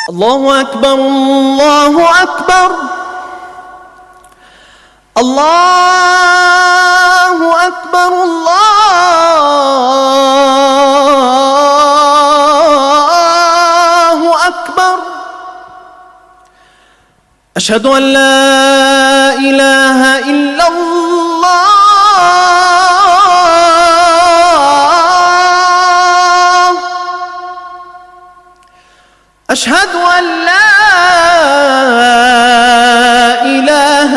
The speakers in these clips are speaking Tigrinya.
الله أكبر، الله أكبر، الله أكبر، الله أكبر. أشهد أن لا إله إلا الله. أشهد أن لا إله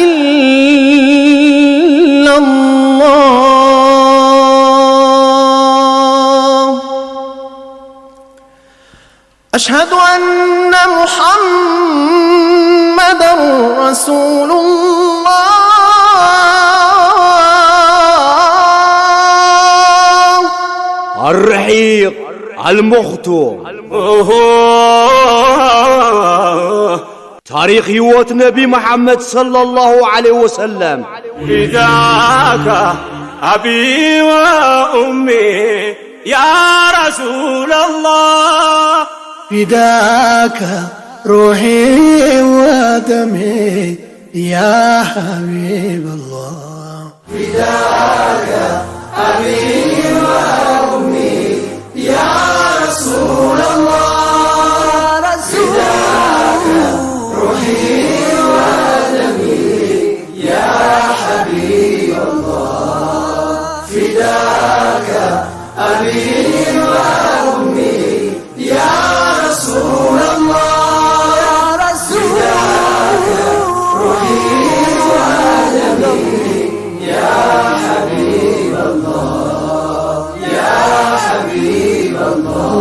إلا الله. أشهد أن محمدا رسول الله. الرحيق المختوم. ታሪኽ ህይወት ነቢ መሓመድ ሰለላሁ ዐለይሂ ወሰለም። فداك أبي وأمي يا رسول الله. فداك روحي ودمي يا حبيب الله. فداك أبي وأمي يا رسول الله. فداك روحي ودمي يا حبيب الله. فداك أبي وأمي يا رسول الله. يا رسول الله. روحي ودمي يا حبيب الله، يا حبيب الله.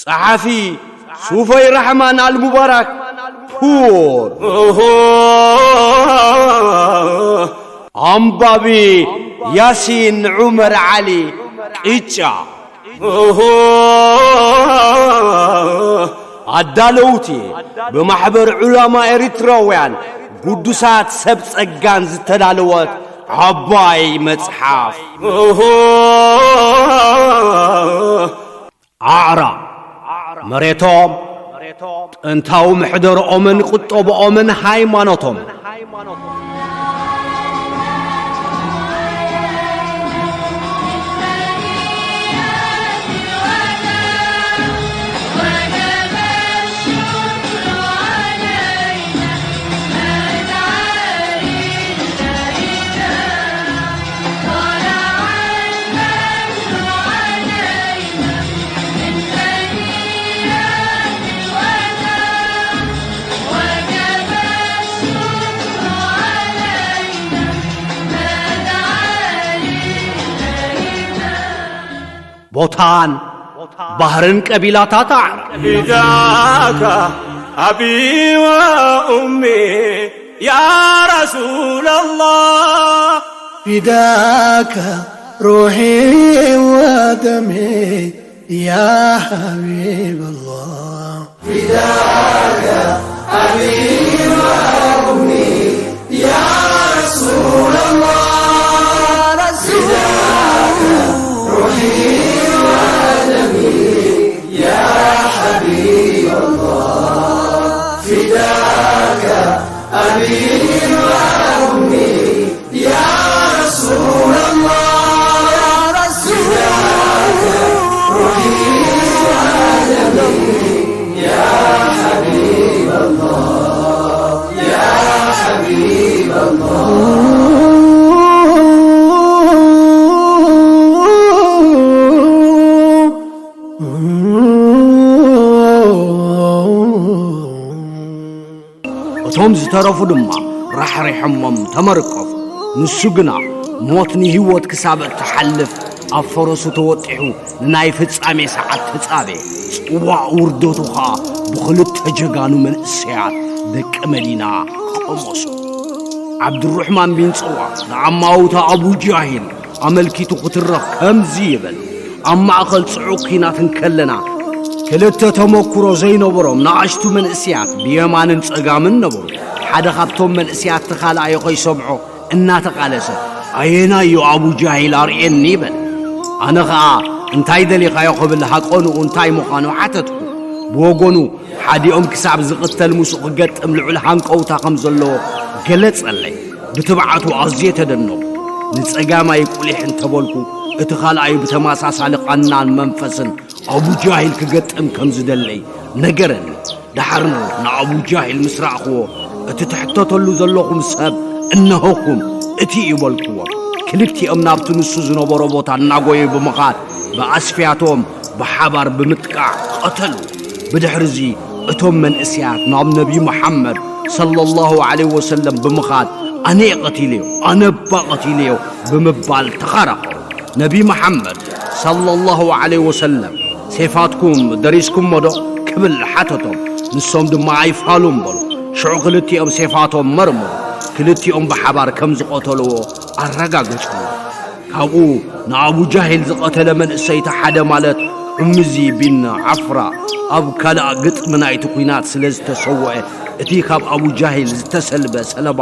ጸሓፊ ሱፈይ ራሕማን ኣልሙባራክ ፑር። ኣንባቢ ያሲን ዑመር ዓሊ ቅጫ። ኣዳለውቲ ብማሕበር ዑላማ ኤሪትራውያን ግዱሳት ሰብ ጸጋን ዝተዳለወት ዓባይ መጽሓፍ። ኣዕራ መሬቶም፣ ጥንታዊ ምሕደርኦምን ቁጠብኦምን ሃይማኖቶም። ቦታን ባህርን ቀቢላታት ኣዕራብ። فداك أبي وأمي يا رسول الله. فداك روحي ودمي يا حبيب الله. فداك أبي وأمي يا رسول الله. فداك روحي ودمي يا حبيب الله. فداك أبي وأمي يا رسول الله. يا رسول الله. روحي ودمي يا حبيب الله، يا حبيب الله. እቶም ዝተረፉ ድማ ራሕሪሖሞም ተመርቀፉ። ንሱ ግና ሞት ንህይወት ክሳብ እትሓልፍ ኣብ ፈረሱ ተወጢሑ ንናይ ፍጻሜ ሰዓት ተጻበየ። ጽዋእ ውርደቱ ኸኣ ብኽልተ ጀጋኑ መንእሰያት ደቂ መዲና ቀመሶ። ዓብዱራሕማን ቢን ጽዋ ንኣማውታ ኣቡ ጃሂል ኣመልኪቱ ክትረኽ ከምዚ ይብል። ኣብ ማእከል ጽዑቕ ኲናት እንከለና፣ ክልተ ተመኩሮ ዘይነበሮም ንኣሽቱ መንእሰያት ብየማንን ጸጋምን ነበሩ። ሓደ ካብቶም መንእሰያት እቲ ካልኣዮ ከይሰምዖ እናተቓለሰ፣ ኣየናይ እዩ ኣቡ ጃሂል ኣርእየኒ? በለ። ኣነ ኸኣ እንታይ ደሊኻዮ ክብል ሃቀንኡ እንታይ ምዃኑ ሓተትኩ። ብወገኑ ሓዲኦም ክሳብ ዝቕተል ምስኡ ክገጥም ልዑል ሃንቀውታ ከም ዘለዎ ገለጸለይ። ብትብዓቱ ኣዝየ ተደነቑ። ንጸጋማይ ቁሊሕ እንተበልኩ፣ እቲ ካልኣዩ ብተመሳሳሊ ቃናን መንፈስን ኣቡ ጃሂል ክገጥም ከም ዝደለይ ነገረኒ። ደሓር ንኣቡ ጃሂል ምስ ረኣኽዎ፣ እቲ ትሕተተሉ ዘለኹም ሰብ እነሆኩም፣ እቲ እዩ በልክዎ። ክልቲኦም ናብቲ ንሱ ዝነበሮ ቦታ እናጎዩ ብምኻድ ብኣስፍያቶም ብሓባር ብምጥቃዕ ቀተሉ። ብድሕርዚ እቶም መንእሰያት ናብ ነቢ መሓመድ ሰለላሁ ዐለይሂ ወሰለም ብምኻድ፣ ኣነ እየ ቀቲለዮ፣ ኣነ እባ ቀቲለዮ ብምባል ተኻራኸሩ። ነቢ መሓመድ ሰለላሁ ዐለይሂ ወሰለም፣ ሴፋትኩም ደሪስኩሞ ዶ? ክብል ሓተቶም። ንሶም ድማ ኣይፋሉን በሉ። ሽዑ ክልቲኦም ሴፋቶም መርመሩ። ክልቲኦም ብሓባር ከም ዝቐተልዎ ኣረጋገጽሉ። ካብኡ ንኣቡ ጃሂል ዝቐተለ መንእሰይቲ ሓደ ማለት ዑምዚ ቢን ዓፍራ ኣብ ካልእ ግጥሚ ናይቲ ኲናት ስለ ዝተሰወአ፣ እቲ ካብ ኣቡ ጃሂል ዝተሰልበ ሰለባ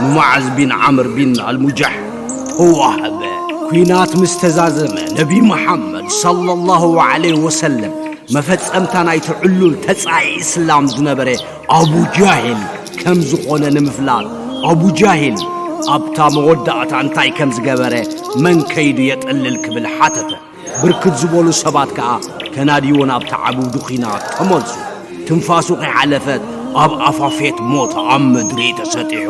ንሙዓዝ ቢን ዓምር ቢን ኣልሙጃሕ ተዋህበ። ኲናት ምስ ተዛዘመ፣ ነቢ መሓመድ ሰለላሁ ዐለይሂ ወሰለም መፈጸምታ ናይቲ ዕሉል ተጻይ እስላም ዝነበረ ኣቡ ጃሂል ከም ዝኾነ ንምፍላጥ፣ ኣቡ ጃሂል ኣብታ መወዳእታ እንታይ ከም ዝገበረ፣ መን ከይዱ የጠልል ክብል ሓተተ። ብርክት ዝበሉ ሰባት ከኣ ከናድይዎ ናብቲ ዓብዲ ኲናት ተመልሱ። ትንፋሱ ከይሓለፈት ኣብ ኣፋፌት ሞት ኣብ ምድሪ ተሰጢሑ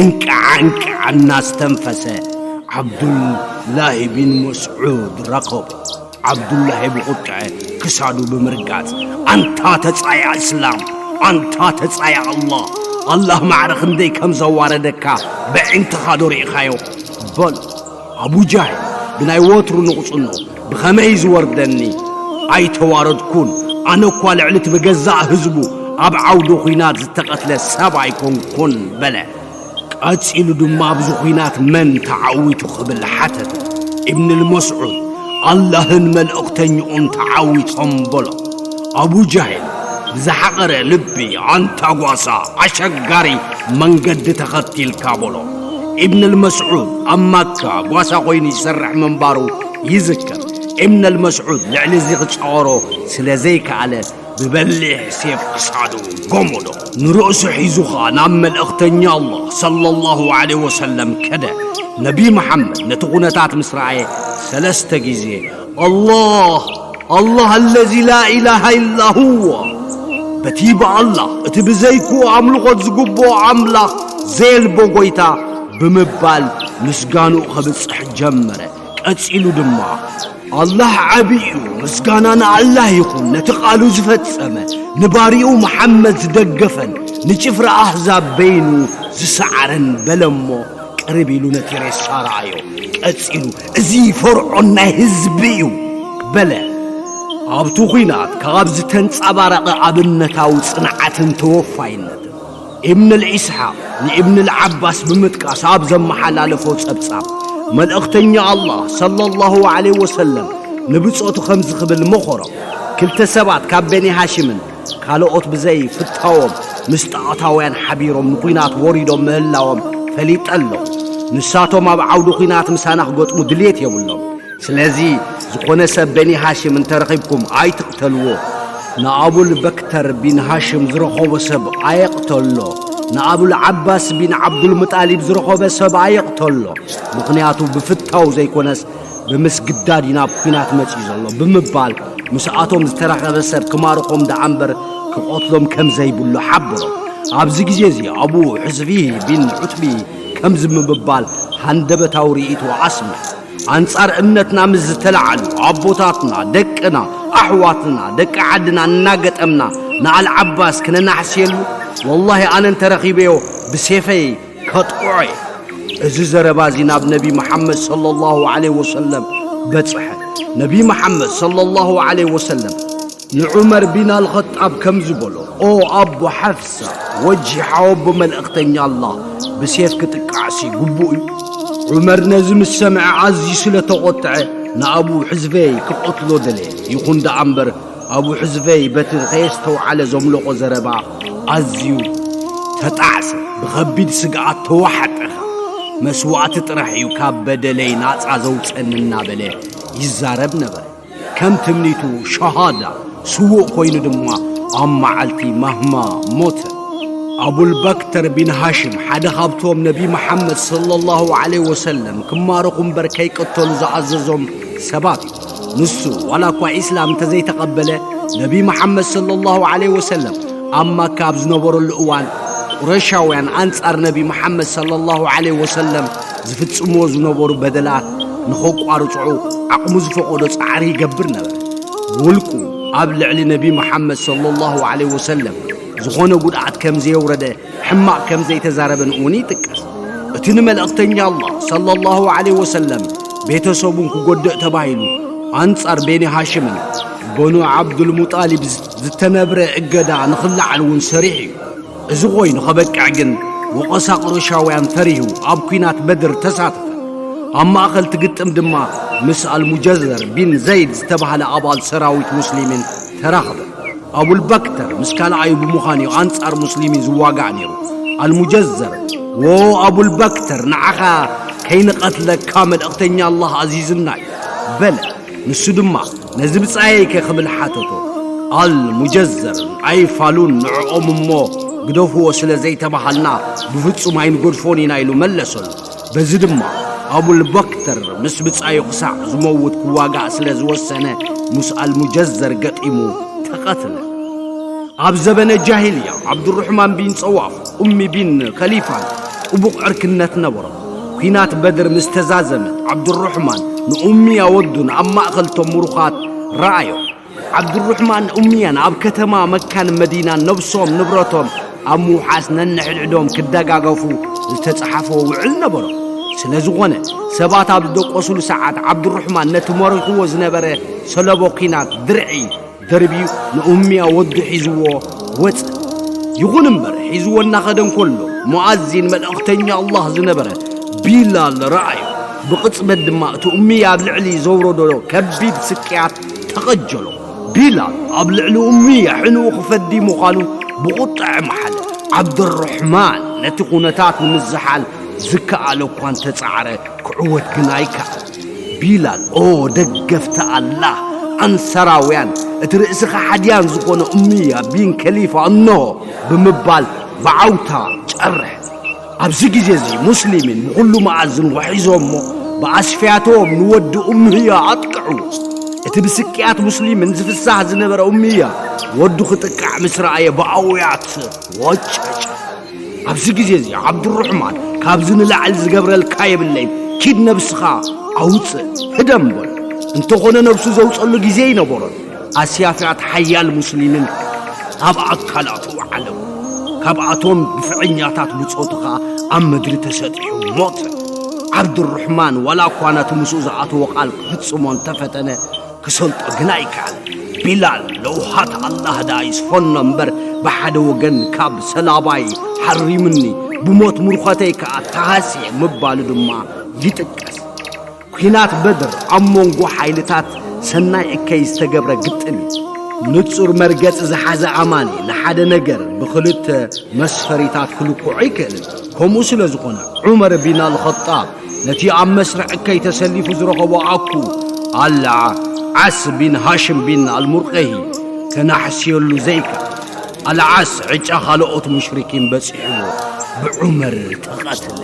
እንቅዓ እንቅዓ እናስተንፈሰ ዓብዱላሂ ቢን መስዑድ ረኸቦ። ዓብዱላሂ ብቑጥዐ ክሳዱ ብምርጋጽ፣ ኣንታ ተጻያ እስላም፣ ኣንታ ተጻያ ኣላህ፣ ኣላህ ማዕረ ክንደይ ከም ዘዋረደካ ብዕንትኻ ዶ ርኢኻዮ? በሎ። ኣቡ ጃህል ብናይ ወትሩ ንቑጽኖ ብኸመይ ዝወርደኒ ኣይተዋረድኩን፣ ኣነ እኳ ልዕሊ እቲ ብገዛእ ህዝቡ ኣብ ዓውዲ ኲናት ዝተቐትለ ሰብ ኣይኮንኩን በለ። ቀጺሉ ድማ ኣብዚ ኲናት መን ተዓዊቱ ክብል ሓተተ። ኢብንል መስዑድ ኣላህን መልእኽተኛኡን ተዓዊቶም በሎ። ኣቡ ጃህል ብዝሓቐረ ልቢ ኣንታ ጓሳ ኣሸጋሪ መንገዲ ተኸቲልካ በሎ። ኢብንል መስዑድ ኣብ ማካ ጓሳ ኮይኑ ይሰርሕ ምንባሩ ይዝከር። ኢብንል መስዑድ ልዕሊ እዚ ክጻወሮ ስለ ዘይከኣለ ብበሊሕ ሴፍ ክሳዱ ጎመዶ። ንርእሱ ሒዙ ኸኣ ናብ መልእኽተኛ ኣላህ ሰለላሁ ዐለይሂ ወሰለም ከደ። ነቢ መሓመድ ነቲ ኩነታት ምስ ረኣየ ሰለስተ ግዜ ኣላህ ኣላህ ኣለዚ ላ ኢላሃ ኢላ ሁወ፣ በቲ ብኣላህ እቲ ብዘይክኡ ኣምልኾት ዝግብኦ ኣምላኽ ዘየልቦ ጐይታ ብምባል ምስጋንኡ ከብጽሕ ጀመረ። ቀጺሉ ድማ ኣላህ ዓቢ እዩ፣ ምስጋና ንኣላህ ይኹን፣ ነቲ ቃሉ ዝፈጸመ፣ ንባሪኡ መሓመድ ዝደገፈን ንጭፍራ ኣህዛብ በይኑ ዝሰዓረን በለ እሞ፣ ቅርብ ኢሉ ነቲ ሬሳ ረኣዮ። ቀጺሉ፣ እዚ ፈርዖን ናይ ህዝቢ እዩ በለ። ኣብቲ ኲናት ካብ ዝተንጸባረቐ ኣብነታዊ ጽንዓትን ተወፋይነትን፣ ኢብን ኣልኢስሓቕ ንኢብን ኣልዓባስ ብምጥቃስ ኣብ ዘመሓላለፎ ጸብጻብ፣ መልእኽተኛ ኣላህ ሰለላሁ ዐለይሂ ወሰለም ንብጾቱ ከምዚ ክብል መኸሮም፣ ክልተ ሰባት ካብ በኒ ሃሽምን ካልኦት ብዘይ ፍታዎም ምስ ጣዖታውያን ሓቢሮም ንኲናት ወሪዶም ምህላዎም ፈሊጠ ኣለኹ። ንሳቶም ኣብ ዓውዲ ኲናት ምሳና ክገጥሙ ድልየት የብሎም። ስለዚ ዝኾነ ሰብ በኒ ሃሽም እንተረኺብኩም ኣይትቕተልዎ። ንኣቡል በክተር ቢን ሃሽም ዝረኸቦ ሰብ ኣየቕተሎ። ንኣቡል ዓባስ ቢን ዓብዱል ሙጣሊብ ዝረኸበ ሰብ ኣየቕተሎ። ምኽንያቱ ብፍታው ዘይኮነስ ብምስግዳድ እዩ ናብ ኲናት መጺኡ ዘሎ ብምባል ምስኣቶም ዝተራኸበ ሰብ ክማርኾም ደኣ እምበር ክቐትሎም ከም ዘይብሉ ሓበሮም። ኣብዚ ግዜ እዚ ኣቡ ሕዝቢ ቢን ዑትቢ ከምዚ ብምባል ሃንደበታዊ ርእይቶ ኣስምዕ። ኣንጻር እምነትና ምስ ዝተላዓሉ ኣቦታትና፣ ደቅና፣ ኣሕዋትና፣ ደቂ ዓድና እናገጠምና ንኣልዓባስ ክነናሕስየሉ፣ ወላሂ ኣነ እንተረኺበዮ ብሴፈይ ከጥቅዖ እየ። እዚ ዘረባ እዚ ናብ ነቢ መሓመድ ሰለላሁ ዐለይሂ ወሰለም በጽሐ። ነቢ መሓመድ ሰለላሁ ዐለይሂ ወሰለም ንዑመር ቢን ኣልኸጣብ ከምዚ በሎ፣ ኦ ኣቦ ሓፍሳ፣ ወጂ ሓወቦ መልእኽተኛ ኣላህ ብሴፍ ክጥቃዕሲ ግቡእ እዩ። ዑመር ነዚ ምስ ሰምዐ ኣዝዩ ስለ ተቖጥዐ ንኣቡ ሕዝፈይ ክቐትሎ ደለየ። ይኹን ደኣ እምበር ኣቡ ሕዝፈይ በቲ ከየስተውዓለ ዘምለቖ ዘረባ ኣዝዩ ተጣዕሰ፣ ብኸቢድ ስግኣት ተዋሕጠኻ። መስዋእቲ ጥራሕ እዩ ካብ በደለይ ናጻ ዘውጸኒ እናበለ ይዛረብ ነበረ። ከም ትምኒቱ ሸሃዳ ስዉእ ኮይኑ ድማ ኣብ መዓልቲ ማህማ ሞተ። ኣቡልበክተር ቢን ሃሽም ሓደ ካብቶም ነቢ መሓመድ ሰለላሁ ዐለይሂ ወሰለም ክማረኹ እምበር ከይቅተሉ ዝኣዘዞም ሰባት እዩ። ንሱ ዋላ እኳ ኢስላም እንተዘይተቐበለ፣ ነቢ መሓመድ ሰለላሁ ዐለይሂ ወሰለም ኣብ መካ ኣብ ዝነበረሉ እዋን ቁረሻውያን ኣንጻር ነቢ መሓመድ ሰለላሁ ዐለይሂ ወሰለም ዝፍጽምዎ ዝነበሩ በደላት ንኸቋርጽዑ ዓቕሙ ዝፈቐዶ ጻዕሪ ይገብር ነበረ። ብውልቁ ኣብ ልዕሊ ነቢ መሓመድ ሰለላሁ ዐለይሂ ወሰለም ዝኾነ ጉድኣት ከም ዘየውረደ፣ ሕማቕ ከም ዘይተዛረበን እውን ይጥቀስ። እቲ ንመልእኽተኛ ኣላህ ሰለላሁ ዐለይሂ ወሰለም ቤተሰቡን ክጎድእ ተባሂሉ ኣንጻር ቤኒ ሃሽምን በኑ ዓብዱል ሙጣሊብ ዝተነብረ እገዳ ንኽለዓል እውን ሰሪሑ እዩ። እዚ ኮይኑ ከበቅዕ ግን ወቐሳ ቁረሻውያን ፈሪሁ ኣብ ኲናት በድር ተሳተፈ። ኣብ ማእከል እቲ ግጥም ድማ ምስ ኣልሙጀዘር ቢን ዘይድ ዝተባህለ ኣባል ሰራዊት ሙስሊሚን ተራኽበ። ኣቡልበክተር ምስ ካልኣዩ ብምዃን እዩ ኣንጻር ሙስሊሚን ዝዋጋእ ነይሩ። ኣልሙጀዘር፣ "ዎ ኣቡልበክተር፣ ንዓኻ ከይንቐትለካ መልእኽተኛ ኣላህ ኣዚዙና እዩ" በለ። ንሱ ድማ፣ "ነዚ ብጻየይከ?" ክብል ሓተቶ። ኣልሙጀዘር ኣይፋሉን ንዕኦም እሞ ግደፍዎ ስለ ዘይተባሃልና ብፍጹም ኣይንገድፎን ኢና ኢሉ መለሰሉ። በዚ ድማ ኣቡልበክተር ምስ ብጻዩ ክሳዕ ዝመውት ክዋጋእ ስለ ዝወሰነ ምስ ኣልሙጀዘር ገጢሙ ተቐትለ። ኣብ ዘበነ ጃሂልያ ዓብዱርሕማን ቢን ጸዋፍ ኡሚ ቢን ከሊፋን ጥቡቕ ዕርክነት ነበሮ። ኲናት በድር ምስ ተዛዘመ ዓብዱርሕማን ንኡምያ ወዱን ኣብ ማእከል እቶም ምሩኻት ረኣዮ። ዓብዱርሕማን ኡምያን ኣብ ከተማ መካን መዲናን ነብሶም ንብረቶም ኣብ ምውሓስ ነንሕድሕዶም ክደጋገፉ ዝተጸሓፈ ውዕል ነበሮ። ስለ ዝኾነ ሰባት ኣብ ዝደቆሱሉ ሰዓት ዓብዱርሕማን ነቲ መሪኽዎ ዝነበረ ሰለቦ ኲናት ድርዒ ደርብዩ ንኡምያ ወዱ ሒዝዎ ወጸ። ይኹን እምበር ሒዝዎ እናኸደ እንከሎ ሙኣዚን መልእኽተኛ ኣላህ ዝነበረ ቢላል ረኣዮ። ብቕጽበት ድማ እቲ ኡምያ ኣብ ልዕሊ ዘውረዶ ከቢድ ስቅያት ተቐጀሎ። ቢላል ኣብ ልዕሊ ኡምያ ሕንኡ ክፈዲ ምዃኑ ብቑጥዐ መሓለ። ዓብደራሕማን ነቲ ኩነታት ንምዝሓል ዝከኣሎ እኳ እንተጸዓረ ክዕወት ግን ኣይከኣለን። ቢላል፣ "ኦ ደገፍቲ ኣላህ፣ ኣንሳራውያን፣ እቲ ርእሲ ከሓድያን ዝኾነ ኡምያ ቢን ከሊፋ እንሆ" ብምባል ብዓውታ ጨርሐ። ኣብዚ ግዜ እዚ ሙስሊሚን ብኹሉ መኣዝን ውሒዞሞ ብኣስፍያቶም ንወዲ ኡምያ ኣጥቅዑ። እቲ ብስቅያት ሙስሊሚን ዝፍሳህ ዝነበረ ኡምያ ወዱ ክጥቃዕ ምስ ረኣየ ብኣውያት ወጨጨ። ኣብዚ ግዜ እዚ ዓብዱርሕማን፣ "ካብዚ ንላዕሊ ዝገብረልካ የብለይን፣ ኪድ ነብስኻ ኣውጽእ፣ ህደም" በሎ። እንተኾነ ነብሱ ዘውጸሉ ግዜ ኣይነበሮን። ኣስያፍያት ሓያል ሙስሊምን ኣብ ኣካላቱ ዓለዉ። ካብኣቶም ግፍዐኛታት ብጾቱ ኸኣ ኣብ ምድሪ ተሰጢሑ ሞተ። ዓብዱርሕማን ዋላ እኳ ነቲ ምስኡ ዝኣተዎ ቃል ክፍጽሞ እንተፈተነ፣ ክሰልጦ ግን ኣይከኣለን። ቢላል ለውሃት ኣላህ ደኣ ይስፈኖ እምበር፣ ብሓደ ወገን ካብ ሰላባይ ሓሪሙኒ፣ ብሞት ምርኾተይ ከኣ ተሃስየ ምባሉ ድማ ይጥቀስ። ኲናት በድር ኣብ መንጎ ሓይልታት ሰናይ እከይ ዝተገብረ ግጥም እዩ። ንጹር መርገጺ ዝሓዘ ኣማኒ ንሓደ ነገር ብኽልተ መስፈሪታት ክልክዖ ኣይክእልን። ከምኡ ስለ ዝኾነ፣ ዑመር ቢን ኣልኸጣብ ነቲ ኣብ መስርዕ እከይ ተሰሊፉ ዝረኸቦ ኣኩ ኣልዓስ ቢን ሃሽም ቢን ኣልሙርቀሂ ከናሕስየሉ ዘይከኣለ። ኣልዓስ ዕጫ ካልኦት ሙሽሪኪን በጺሕዎ ብዑመር ተቐትለ።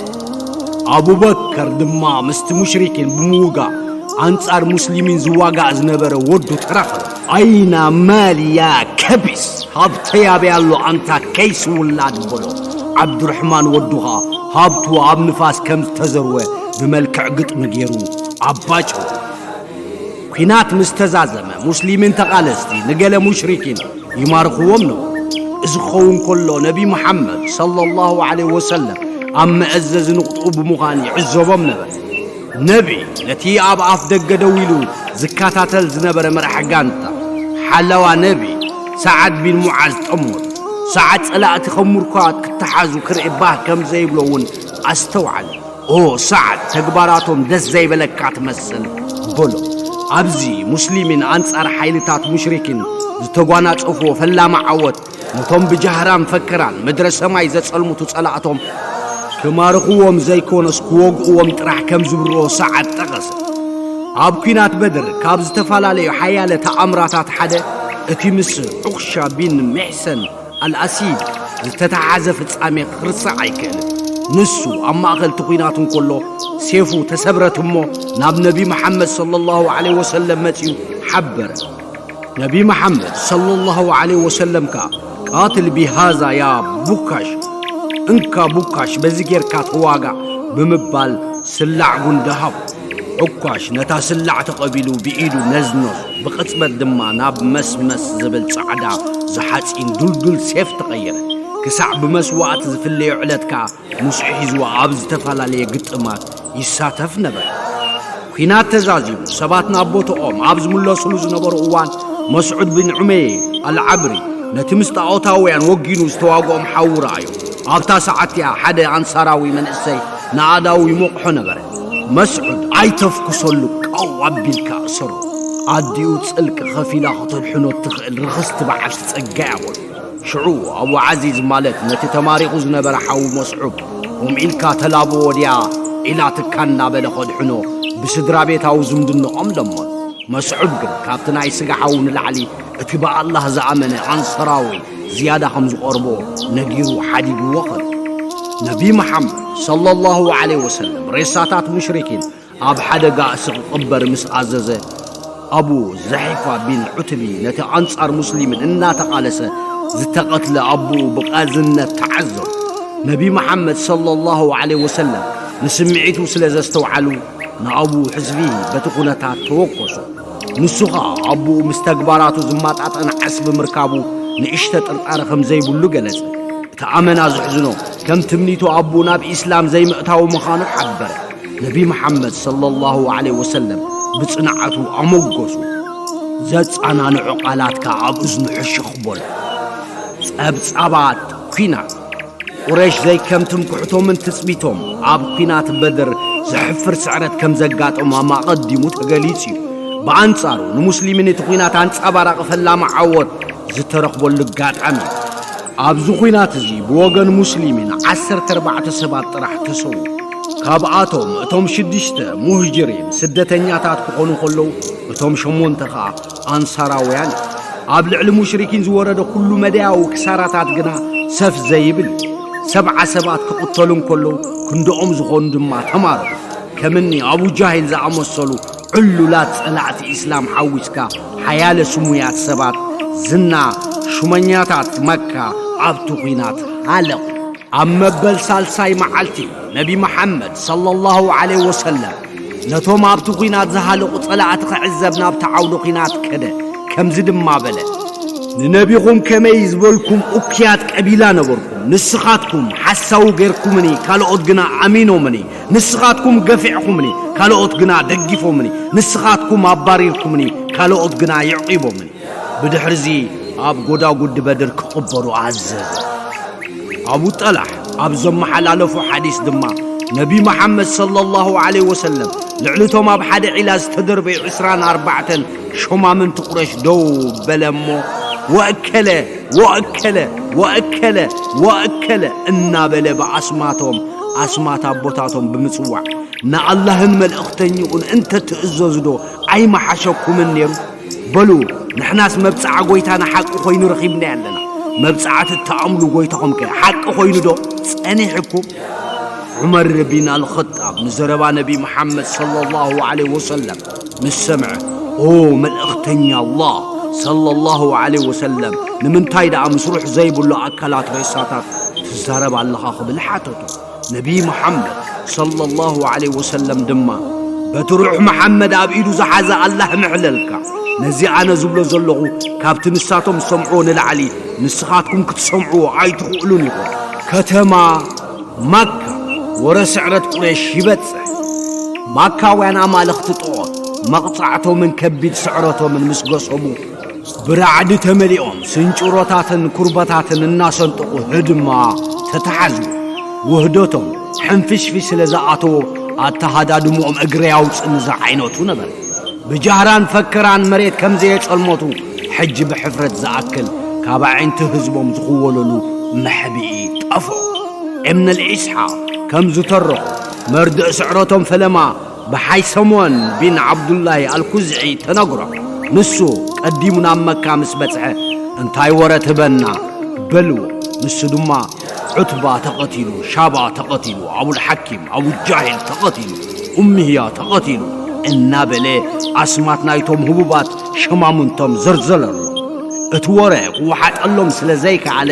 ኣቡበከር ድማ ምስቲ ሙሽሪኪን ብምውጋእ ኣንጻር ሙስሊሚን ዝዋጋእ ዝነበረ ወዱ ተራኸበ። "ኣይና ማል ያ ከቢስ፣ ሃብተይ ኣበይ ኣሎ ኣንታ ከይሲ ውላድ?" በሎ። ዓብዱርሕማን ወዱ ኸኣ ሃብቱ ኣብ ንፋስ ከም ዝተዘርወ ብመልክዕ ግጥሚ ገይሩ ኣባጨወ። ኲናት ምስ ተዛዘመ፣ ሙስሊሚን ተቓለስቲ ንገለ ሙሽሪኪን ይማርኽዎም ነበሩ። እዚ ክኸውን ከሎ፣ ነቢ መሓመድ ሰለላሁ ዐለይሂ ወሰለም ኣብ መእዘዚ ንቕጥኡ ብምዃን ይዕዘቦም ነበረ። ነቢ ነቲ ኣብ ኣፍ ደገ ደው ኢሉ ዝከታተል ዝነበረ መራሒ ጋንታ፣ ሓለዋ ነቢ፣ ሳዓድ ቢን ሙዓዝ ጠመቶ። ሳዓድ ጸላእቲ ከም ምርኳት ክተሓዙ ክርኢ ባህ ከም ዘይብሎ እውን ኣስተውዓለ። "ኦ ሳዓድ፣ ተግባራቶም ደስ ዘይበለካ ትመስል" በሎ። ኣብዚ ሙስሊሚን ኣንጻር ሓይልታት ሙሽሪኪን ዝተጓናጸፍዎ ፈላሚ ዓወት፣ ነቶም ብጃህራን ፈከራን ምድረ ሰማይ ዘጸልምቱ ጸላእቶም ክማርኽዎም ዘይኮነስ ክወግእዎም ጥራሕ ከም ዝብርዎ ሰዓት ጠቐሰ። ኣብ ኲናት በድር ካብ ዝተፈላለዩ ሓያለ ተኣምራታት ሓደ፣ እቲ ምስ ዑኽሻ ቢን ሚሕሰን ኣልኣሲድ ዝተተሓዘ ፍጻሜ ክርሳዕ ኣይክእልን። ንሱ ኣብ ማእከል እቲ ኲናት እንከሎ ሴፉ ተሰብረት እሞ ናብ ነቢ መሓመድ ሰለላሁ ዐለይሂ ወሰለም መጺኡ ሓበረ። ነቢ መሓመድ ሰለላሁ ዐለይሂ ወሰለም ከኣ ቃትል ቢሃዛ ያ ቡካሽ፣ እንካ ቡካሽ በዚ ጌርካ ተዋጋእ ብምባል ስላዕ ጉንዲ ሃቦ። ዑኳሽ ነታ ስላዕ ተቐቢሉ ብኢዱ ነዝነዞ። ብቕጽበት ድማ ናብ መስመስ ዝብል ጻዕዳ ዝሓጺን ዱልዱል ሴፍ ተቐየረ። ክሳዕ ብመስዋእቲ ዝፍለዮ ዕለት ከኣ ምስኡ ሒዝዎ ኣብ ዝተፈላለየ ግጥማት ይሳተፍ ነበረ። ኲናት ተዛዚሙ፣ ሰባት ናብ ቦታኦም ኣብ ዝምለሱሉ ዝነበሩ እዋን፣ መስዑድ ቢን ዑመይር ኣልዓብሪ ነቲ ምስ ጣዖታውያን ወጊኑ ዝተዋግኦም ሓዉ ረኣዮ። ኣብታ ሰዓት እቲኣ ሓደ ኣንሳራዊ መንእሰይ ንኣእዳዉ ይሞቕሖ ነበረ። መስዑድ፣ "ኣይተፍኩሰሉ፣ ቀው ኣቢልካ እሰሮ። ኣዲኡ ጽልቂ ከፊላ ከተድሕኖ እትኽእል ርኽስቲ በዓልቲ ጸጋ እያ" በሎ። ሽዑ ኣቡ ዓዚዝ ማለት ነቲ ተማሪኹ ዝነበረ ሓዉ መስዑብ፣ "ከምኡ ኢልካ ተላብዎ ድያ?" ኢላትካ እናበለ ከድሕኖ ብስድራ ቤታዊ ዝምድንኦም ለመኖ። መስዑብ ግን ካብቲ ናይ ስጋ ሓዉ ንላዕሊ እቲ ብኣላህ ዝኣመነ ኣንሰራዊ ዝያዳ ከም ዝቐርቦ ነጊሩ ሓዲግዎ ከሎ። ነቢ መሓመድ ሰለላሁ ዐለይሂ ወሰለም ሬሳታት ሙሽሪኪን ኣብ ሓደ ጋእሲ ክቕበር ምስ ኣዘዘ፣ ኣቡ ዘሒፋ ቢን ዑትቢ ነቲ ኣንጻር ሙስሊምን እናተቓለሰ ዝተቐትለ ኣቦኡ ብቓዝነት ተዓዘቡ። ነቢ መሓመድ ሰለላሁ ዐለይሂ ወሰለም ንስምዒቱ ስለ ዘስተውዓሉ ንኣቡ ሕዝቢ በቲ ኩነታት ተወከሱ። ንሱ ኸኣ ኣቦኡ ምስ ተግባራቱ ዝመጣጠን ዓስቢ ምርካቡ ንእሽተ ጥርጣረ ከም ዘይብሉ ገለጸ። እቲ ኣመና ዘሕዝኖ፣ ከም ትምኒቱ ኣቦኡ ናብ ኢስላም ዘይምእታዉ ምዃኑ ሓበረ። ነቢ መሓመድ ሰለላሁ ዐለይሂ ወሰለም ብጽንዓቱ ኣሞገሱ። ዘጸናንዑ ቃላትካ ኣብ እዝኑ ሕሹኽ በሎ። ጸብጻባት ኲናት። ቁረይሽ ዘይከም ትምክሕቶምን ትጽቢቶም ኣብ ኲናት በድር ዘሕፍር ስዕረት ከም ዘጋጠሞም ኣቐዲሙ ተገሊጹ እዩ። ብኣንጻሩ ንሙስሊሚን እቲ ኲናት ኣንጸባራቒ ፈላሚ ዓወት ዝተረኽበሉ ኣጋጣሚ እዩ። ኣብዚ ኲናት እዚ ብወገን ሙስሊሚን ዓሰርተ ኣርባዕተ ሰባት ጥራሕ ተሰዉ። ካብኣቶም እቶም ሽዱሽተ ሙህጅሪን ስደተኛታት ክኾኑ ከለዉ፣ እቶም ሸሞንተ ኸኣ ኣንሳራውያን እዮም። ኣብ ልዕሊ ሙሽሪኪን ዝወረደ ኩሉ መዳያዊ ክሳራታት ግና ሰፍ ዘይብል እዩ። ሰብዓ ሰባት ክቕተሉ እንከለዉ፣ ክንድኦም ዝኾኑ ድማ ተማረኹ። ከምኒ ኣቡ ጃሂል ዝኣመሰሉ ዕሉላት ጸላእቲ ኢስላም ሓዊስካ፣ ሓያለ ስሙያት ሰባት፣ ዝና ሹመኛታት መካ ኣብቲ ኲናት ሃለቑ። ኣብ መበል ሳልሳይ መዓልቲ ነቢ መሓመድ ሰለላሁ ዐለይሂ ወሰለም ነቶም ኣብቲ ኲናት ዝሃለቑ ጸላእቲ ክዕዘብ ናብቲ ዓውዲ ኲናት ከደ። ከምዚ ድማ በለ፣ "ንነቢኹም ከመይ ዝበልኩም እኩያት ቀቢላ ነበርኩም። ንስኻትኩም ሓሳዊ ጌርኩምኒ፣ ካልኦት ግና ኣሚኖምኒ። ንስኻትኩም ገፊዕኩምኒ፣ ካልኦት ግና ደጊፎምኒ። ንስኻትኩም ኣባሪርኩምኒ፣ ካልኦት ግና የዕቂቦምኒ።" ብድሕርዚ ኣብ ጎዳጉዲ በድር ክቕበሩ ኣዘዘ። ኣቡ ጠላሕ ኣብ ዘመሓላለፎ ሓዲስ ድማ፣ ነቢ መሓመድ ሰለላሁ ዐለይሂ ወሰለም ልዕሊ እቶም ኣብ ሓደ ዒላ ዝተደርበዩ ዕስራን ኣርባዕተን ሾማምንቲ ቁረሽ ደው በለ እሞ፣ "ወእከለ፣ ወእከለ፣ ወእከለ፣ ወእከለ" እናበለ ብኣስማቶም፣ ኣስማት ኣቦታቶም ብምጽዋዕ፣ "ንኣላህን መልእኽተኛኡን እንተ ትእዘዙ ዶ ኣይመሓሸኩምን ነይሩ?" በሉ፣ ንሕናስ መብጽዓ ጐይታና ሓቂ ኾይኑ ረኺብናዮ ኣለና። መብጽዓ ትተኣምሉ ጐይታኹምከ ሓቂ ኾይኑ ዶ ጸኒሕኩም? ዑመር ቢን ኣልኸጣብ ንዘረባ ነቢ መሓመድ ሰለላሁ ዐለይሂ ወሰለም ምስ ሰምዐ፣ "ኦ መልእኽተኛ ኣላህ ሰለላሁ ዐለይሂ ወሰለም፣ ንምንታይ ደኣ ምስ ሩሕ ዘይብሉ ኣካላት ሬሳታት ትዛረብ ኣለኻ?" ክብል ሓተቶ። ነቢ መሓመድ ሰለላሁ ዐለይሂ ወሰለም ድማ፣ "በቲ ሩሕ መሓመድ ኣብ ኢዱ ዝሓዘ ኣላህ ምሕለልካ። ነዚ ኣነ ዝብሎ ዘለኹ ካብቲ ንሳቶም ዝሰምዕዎ ንላዕሊ ንስኻትኩም ክትሰምዕዎ ኣይትኽእሉን ኢኹም። ከተማ መካ ወረ ስዕረት ቁሬሽ ይበጽሕ። ማካውያን ኣማልኽቲ ጣዖት መቕጻዕቶምን ከቢድ ስዕረቶምን ምስ ገሰሙ፣ ብራዕዲ ተመሊኦም ስንጭሮታትን ኩርበታትን እናሰንጠቑ ህድማ ተተሓዙ። ውህደቶም ሕንፍሽፍሽ ስለ ዝኣተዎ ኣተሃዳድምኦም እግረይ ኣውጽእኒ ዝዓይነቱ ነበረ። ብጃህራን ፈከራን መሬት ከም ዘየጸልመቱ፣ ሕጂ ብሕፍረት ዝኣክል ካብ ኣዒንቲ ህዝቦም ዝኽወለሉ መሕብኢ ጠፍኦ። እምነል ኢስሓ ከም ዝተረኹ መርድእ ስዕረቶም ፈለማ ብሓይሰሞን ቢን ዓብዱላሂ ኣልኩዝዒ ተነግሮ። ንሱ ቀዲሙ ናብ መካ ምስ በጽሐ፣ "እንታይ ወረ ትህበና?" በልዎ። ንሱ ድማ፣ "ዑትባ ተቐቲሉ፣ ሻባ ተቐቲሉ፣ ኣቡል ሓኪም፣ ኣቡ ጃሂል ተቐቲሉ፣ ኡምህያ ተቐቲሉ" እናበለ ኣስማት ናይቶም ህቡባት ሸማሙንቶም ዘርዘረሎም። እቲ ወረ ክወሓጠሎም ስለ ዘይከኣለ፣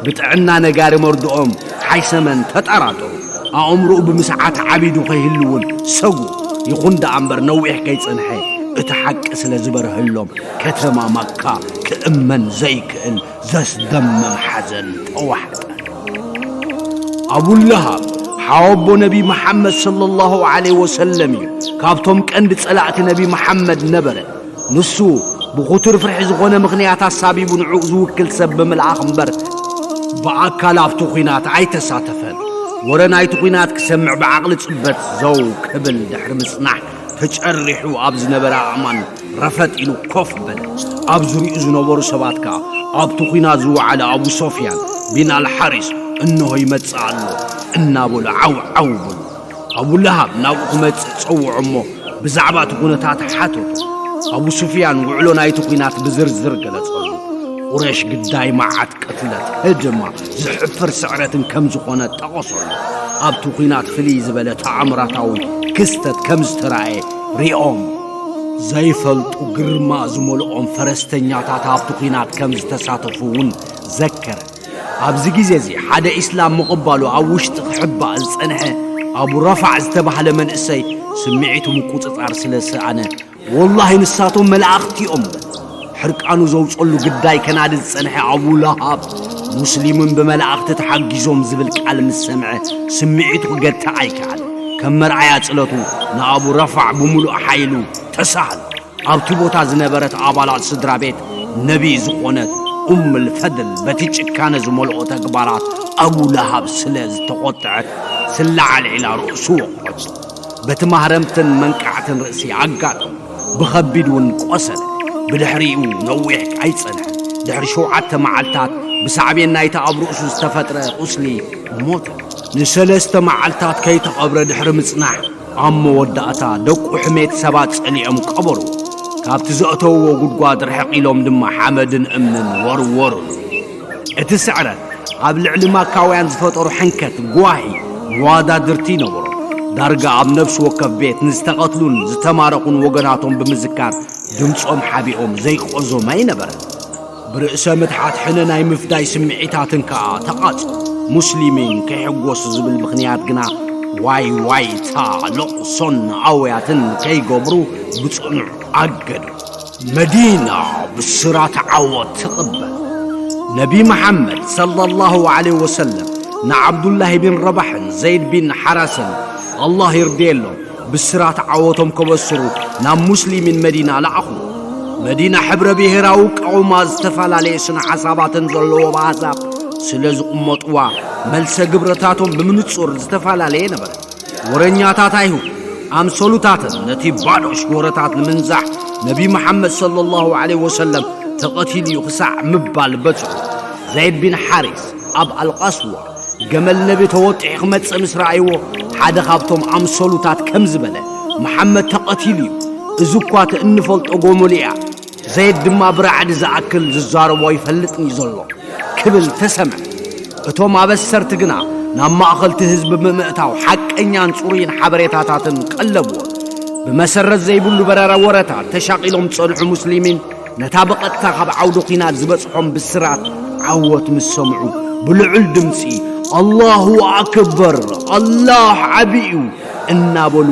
ብጥዕና ነጋሪ መርድኦም ሓይሰመን ተጠራጠሩ። ኣእምሮኡ ብምስዓት ዓቢዱ ከይህሉ እውን ሰጉ። ይኹን ደኣ እምበር ነዊሕ ከይጸንሐ እቲ ሓቂ ስለ ዝበርሀሎም፣ ከተማ መካ ክእመን ዘይክእል ዘስደምም ሓዘን ተዋሕጠ። ኣቡ ለሃብ ሓወቦ ነቢ መሓመድ ሰለላሁ ዐለይሂ ወሰለም እዩ። ካብቶም ቀንዲ ጸላእቲ ነቢ መሓመድ ነበረ። ንሱ ብኹቱር ፍርሒ ዝኾነ ምኽንያት ኣሳቢቡ ንዕኡ ዝውክል ሰብ ብምልኣኽ እምበር፣ ብኣካል ኣብቲ ኲናት ኣይተሳተፈን። ወረ ናይቲ ኲናት ክሰምዕ ብዓቕሊ ጽበት ዘው ክብል ድሕሪ ምጽናሕ፣ ተጨሪሑ ኣብ ዝነበረ ኣእማን ረፈጥ ኢሉ ኮፍ በለ። ኣብ ዙሪኡ ዝነበሩ ሰባት ከኣ፣ "ኣብቲ ኲናት ዝወዓለ ኣቡ ሶፍያን ቢን ኣልሓሪስ እንሆ ይመጽእ ኣሎ" እናበሉ ዓው ዓው በሉ። ኣቡ ለሃብ ናብኡ ክመጽእ ጸውዖ እሞ፣ ብዛዕባ እቲ ኩነታት ሓተቶ። ኣቡ ሱፍያን ውዕሎ ናይቲ ኲናት ብዝርዝር ገለጸሉ። ቁረሽ ግዳይ መዓት ቅትለት፣ ህድማ፣ ዘሕፍር ስዕረትን ከም ዝኾነ ጠቐሰሉ። ኣብቲ ኲናት ፍልይ ዝበለ ተኣምራታዊ ክስተት ከም ዝተራእየ ሪኦም ዘይፈልጡ ግርማ ዝመልኦም ፈረስተኛታት ኣብቲ ኲናት ከም ዝተሳተፉ እውን ዘከረ። ኣብዚ ግዜ እዚ ሓደ ኢስላም ምቕባሉ ኣብ ውሽጢ ክሕባእ ዝጸንሐ ኣቡ ረፋዕ ዝተባህለ መንእሰይ ስምዒቱ ምቁጽጻር ስለ ዝሰኣነ፣ "ወላሂ ንሳቶም መላእኽቲ እዮም" በል። ሕርቃኑ ዘውጸሉ ግዳይ ከናዲ ዝጸንሐ ኣቡ ለሃብ፣ "ሙስሊምን ብመላእኽቲ ተሓጊዞም" ዝብል ቃል ምስ ሰምዐ ስምዒቱ ክገትእ ኣይከኣለ። ከም መርኣያ ጽለቱ ንኣቡ ረፋዕ ብምሉእ ሓይሉ ተሳህሎ። ኣብቲ ቦታ ዝነበረት ኣባላት ስድራ ቤት ነቢ ዝኾነት ኡምል ፈድል በቲ ጭካነ ዝመልኦ ተግባራት ኣቡ ለሃብ ስለ ዝተቖጥዐት፣ ስላ ኣልዒላ ርእሱ ወቕዐቶ። በቲ ማህረምትን መንቃዕትን ርእሲ ኣጋጠሙ። ብኸቢድ እውን ቆሰለ። ብድሕሪኡ ነዊሕ ኣይጸንሐን። ድሕሪ ሸውዓተ መዓልታት ብሳዕቤን ናይቲ ኣብ ርእሱ ዝተፈጥረ ቁስሊ ሞተ። ንሰለስተ መዓልታት ከይተቐብረ ድሕሪ ምጽናሕ፣ ኣብ መወዳእታ ደቁ ሕሜት ሰባት ጸሊኦም ቀበሩ። ካብቲ ዘእተውዎ ጉድጓድ ርሕቕ ኢሎም ድማ ሓመድን እምንን ወርወሩሉ። እቲ ስዕረት ኣብ ልዕሊ ማካውያን ዝፈጠሮ ሕንከት ጓሂ መዋዳድርቲ ነበሮ። ዳርጋ ኣብ ነፍሲ ወከፍ ቤት ንዝተቐትሉን ዝተማረኹን ወገናቶም ብምዝካር ድምጾም ሓቢኦም ዘይቆዞመ ኣይነበረን። ብርእሰ ምትሓት ሕነ ናይ ምፍዳይ ስምዒታትን ከኣ ተቓጽ። ሙስሊሚን ከይሕጎሱ ዝብል ምኽንያት ግና ዋይ ዋይታ፣ ለቕሶን ኣውያትን ከይገብሩ ብጽኑዕ ኣገዱ። መዲና ብስራት ዓወት ትቕበል። ነቢ መሓመድ ሰለላሁ ዐለይሂ ወሰለም ንዓብዱላሂ ቢን ረባሕን ዘይድ ቢን ሓራስን፣ ኣላህ ይርድየሎም፣ ብስራት ዓወቶም ከበስሩ ናብ ሙስሊሚን መዲና ለኣኹ። መዲና ሕብረ ብሄራዊ ቃውማ ዝተፈላለየ ስነ ሓሳባትን ዘለዎም ኣህዛብ ስለ ዝቕመጥዋ፣ መልሰ ግብረታቶም ብምንጹር ዝተፈላለየ ነበረ። ወረኛታት ኣይሁድ ኣምሰሉታትን ነቲ ባዶ ሽወረታት ንምንዛሕ ነቢ መሓመድ ሰለላሁ ዐለይሂ ወሰለም ተቐቲሉ እዩ ክሳዕ ምባል በጽሑ። ዘይድ ቢን ሓሪስ ኣብ ኣልቃስዋ ገመል ነቢ ተወጢሑ ክመጽእ ምስ ረኣይዎ፣ ሓደ ካብቶም ኣምሰሉታት ከምዚ በለ፣ "መሓመድ ተቐቲሉ እዩ፣ እዚ እኳ እቲ እንፈልጦ ጎመሉ እያ፣ ዘይድ ድማ ብራዕዲ ዝኣክል ዝዛረቦ ኣይፈልጥን እዩ ዘሎ" ክብል ተሰምዐ። እቶም ኣበሰርቲ ግና ናብ ማእኸልቲ ህዝቢ ብምእታው ሓቀኛን ጽሩይን ሓበሬታታትን ቀለብዎ። ብመሰረት ዘይብሉ በረራ ወረታት ተሻቒሎም ዝጸንሑ ሙስሊሚን ነታ ብቐጥታ ካብ ዓውዲ ኲናት ዝበጽሖም ብስራት ዓወት ምስ ሰምዑ፣ ብልዑል ድምጺ "ኣላሁ ኣክበር፣ ኣላህ ዓቢ እዩ" እናበሉ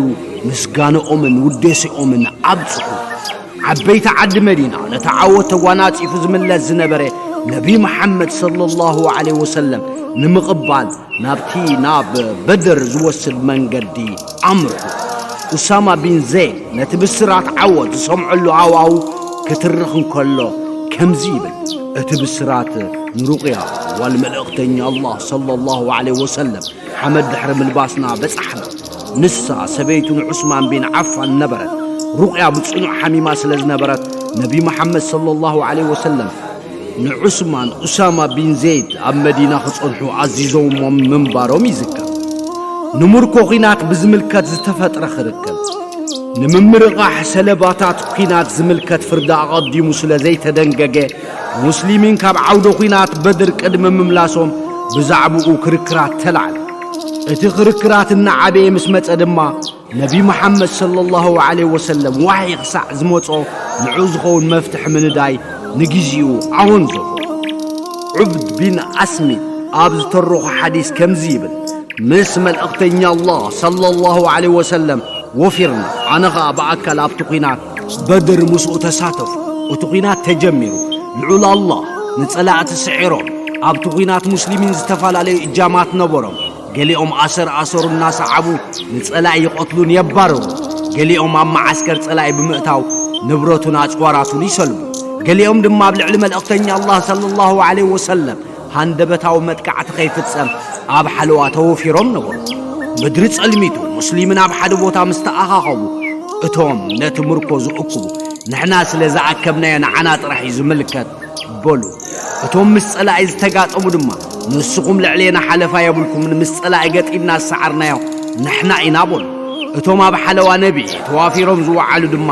ምስጋንኦምን ውዴስኦምን ኣብጽሑ። ዓበይቲ ዓዲ መዲና ነቲ ዓወት ተጓናጺፉ ዝምለስ ዝነበረ ነቢ መሓመድ ሰለላሁ ዐለይሂ ወሰለም ንምቕባል ናብቲ ናብ በድር ዝወስድ መንገዲ ኣምርሑ። ኡሳማ ቢን ዘይድ ነቲ ብስራት ዓወት ዝሰምዐሉ ሃዋሁ ክትርኽ እንከሎ ከምዚ ይብል፣ እቲ ብስራት ንሩቕያ ጓል መልእኽተኛ ኣላህ ሰለላሁ ዐለይሂ ወሰለም ሓመድ ድሕሪ ምልባስና በጻሕና። ንሳ ሰበይቱ ንዑስማን ቢን ዓፋን ነበረት። ሩቕያ ብጽኑዕ ሓሚማ ስለ ዝነበረት፣ ነቢ መሓመድ ሰለላሁ ዐለይሂ ወሰለም ንዑስማን ኡሳማ ቢን ዘይድ ኣብ መዲና ክጸንሑ ኣዚዞምዎም ምንባሮም ይዝከር። ንምርኮ ኲናት ብዝምልከት ዝተፈጥረ ክርክር፣ ንምምርቓሕ ሰለባታት ኲናት ዝምልከት ፍርዲ ኣቐዲሙ ስለ ዘይተደንገገ፣ ሙስሊሚን ካብ ዓውደ ኲናት በድር ቅድሚ ምምላሶም ብዛዕባኡ ክርክራት ተላዕለ። እቲ ክርክራት እናዓበየ ምስ መጸ ድማ፣ ነቢ መሓመድ ሰለላሁ ዐለይሂ ወሰለም ዋሕይ ክሳዕ ዝመጾ ንዑ ዝኸውን መፍትሒ ምንዳይ ንግዜኡ ኣወንዘፎ። ዑብድ ቢን ኣስሚት ኣብ ዝተረኾ ሓዲስ ከምዚ ይብል፣ ምስ መልእኽተኛ ኣላህ ሰለላሁ ዐለይሂ ወሰለም ወፊርና። ኣነ ኸኣ ብኣካል ኣብቲ ኲናት በድር ምስኡ ተሳተፉ። እቲ ኲናት ተጀሚሩ። ልዑል ኣላህ ንጸላእቲ ስዒሮም። ኣብቲ ኲናት ሙስሊሚን ዝተፈላለዩ እጃማት ነበሮም። ገሊኦም ኣሰር ኣሰሩ እናሰዓቡ ንጸላኢ ይቐትሉን የባርሩ። ገሊኦም ኣብ መዓስከር ጸላኢ ብምእታው ንብረቱን ኣጽዋራቱን ይሰልቡ። ገሊኦም ድማ ኣብ ልዕሊ መልእኽተኛ ኣላህ ሰለላሁ ዐለይሂ ወሰለም ሃንደበታዊ መጥቃዕቲ ከይፍጸም ኣብ ሓለዋ ተወፊሮም ነበሩ። ምድሪ ጸልሚቱ፣ ሙስሊምን ኣብ ሓደ ቦታ ምስ ተኣኻኸቡ፣ እቶም ነቲ ምርኮ ዝእክቡ፣ "ንሕና ስለ ዝኣከብናዮ ንዓና ጥራሕ እዩ ዝምልከት" በሉ። እቶም ምስ ጸላኢ ዝተጋጠሙ ድማ፣ "ንስኹም ልዕሌና ሓለፋ የብልኩምን፣ ምስ ጸላኢ ገጢምና ዝሰዓርናዮ ንሕና ኢና" በሉ። እቶም ኣብ ሓለዋ ነቢ ተዋፊሮም ዝወዓሉ ድማ፣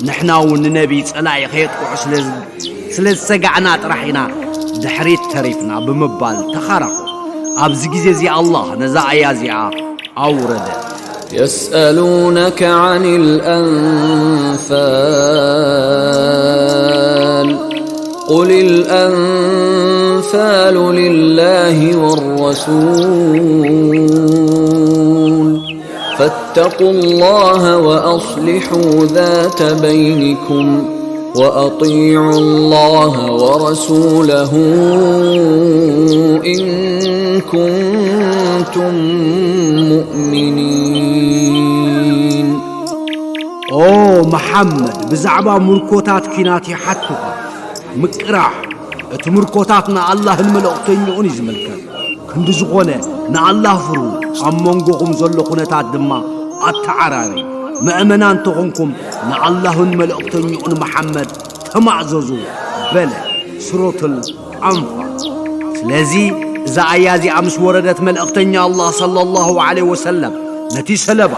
"ንሕና እውን ንነቢ ጸላኢ ከየጥቅዑ ስለ ዝ-፣ ስለ ዝሰጋዕና ጥራሕ ኢና ድሕሪት ተሪፍና" ብምባል ተኻራኹ። ኣብዚ ግዜ እዚ ኣላህ ነዛ ኣያ እዚኣ ኣውረደ። يسألونك عن الأنفال، قل الأنفال لله والرسول، فاتقوا الله وأصلحوا ذات بينكم، وأطيعوا الله ورسوله إن كنتم مؤمنين. ኦ መሓመድ፣ ብዛዕባ ምርኮታት ኲናት ይሓቱኻ። ምቅራሕ እቲ ምርኮታት ንኣላህን መልእኽተኛኡን እዩ ዝምልከት። ክንዲ ዝኾነ ንኣላህ ፍርሁ፣ ኣብ መንጎኹም ዘሎ ኩነታት ድማ ኣተዓራረዩ። ምእመናን ተኾንኩም ንኣላህን መልእኽተኛኡን መሓመድ ተማእዘዙ በለ። ሱረቱል ኣንፋል። ስለዚ እዛ ኣያ እዚኣ ምስ ወረደት፣ መልእኽተኛ ኣላህ ሰለላሁ ዐለይሂ ወሰለም ነቲ ሰለባ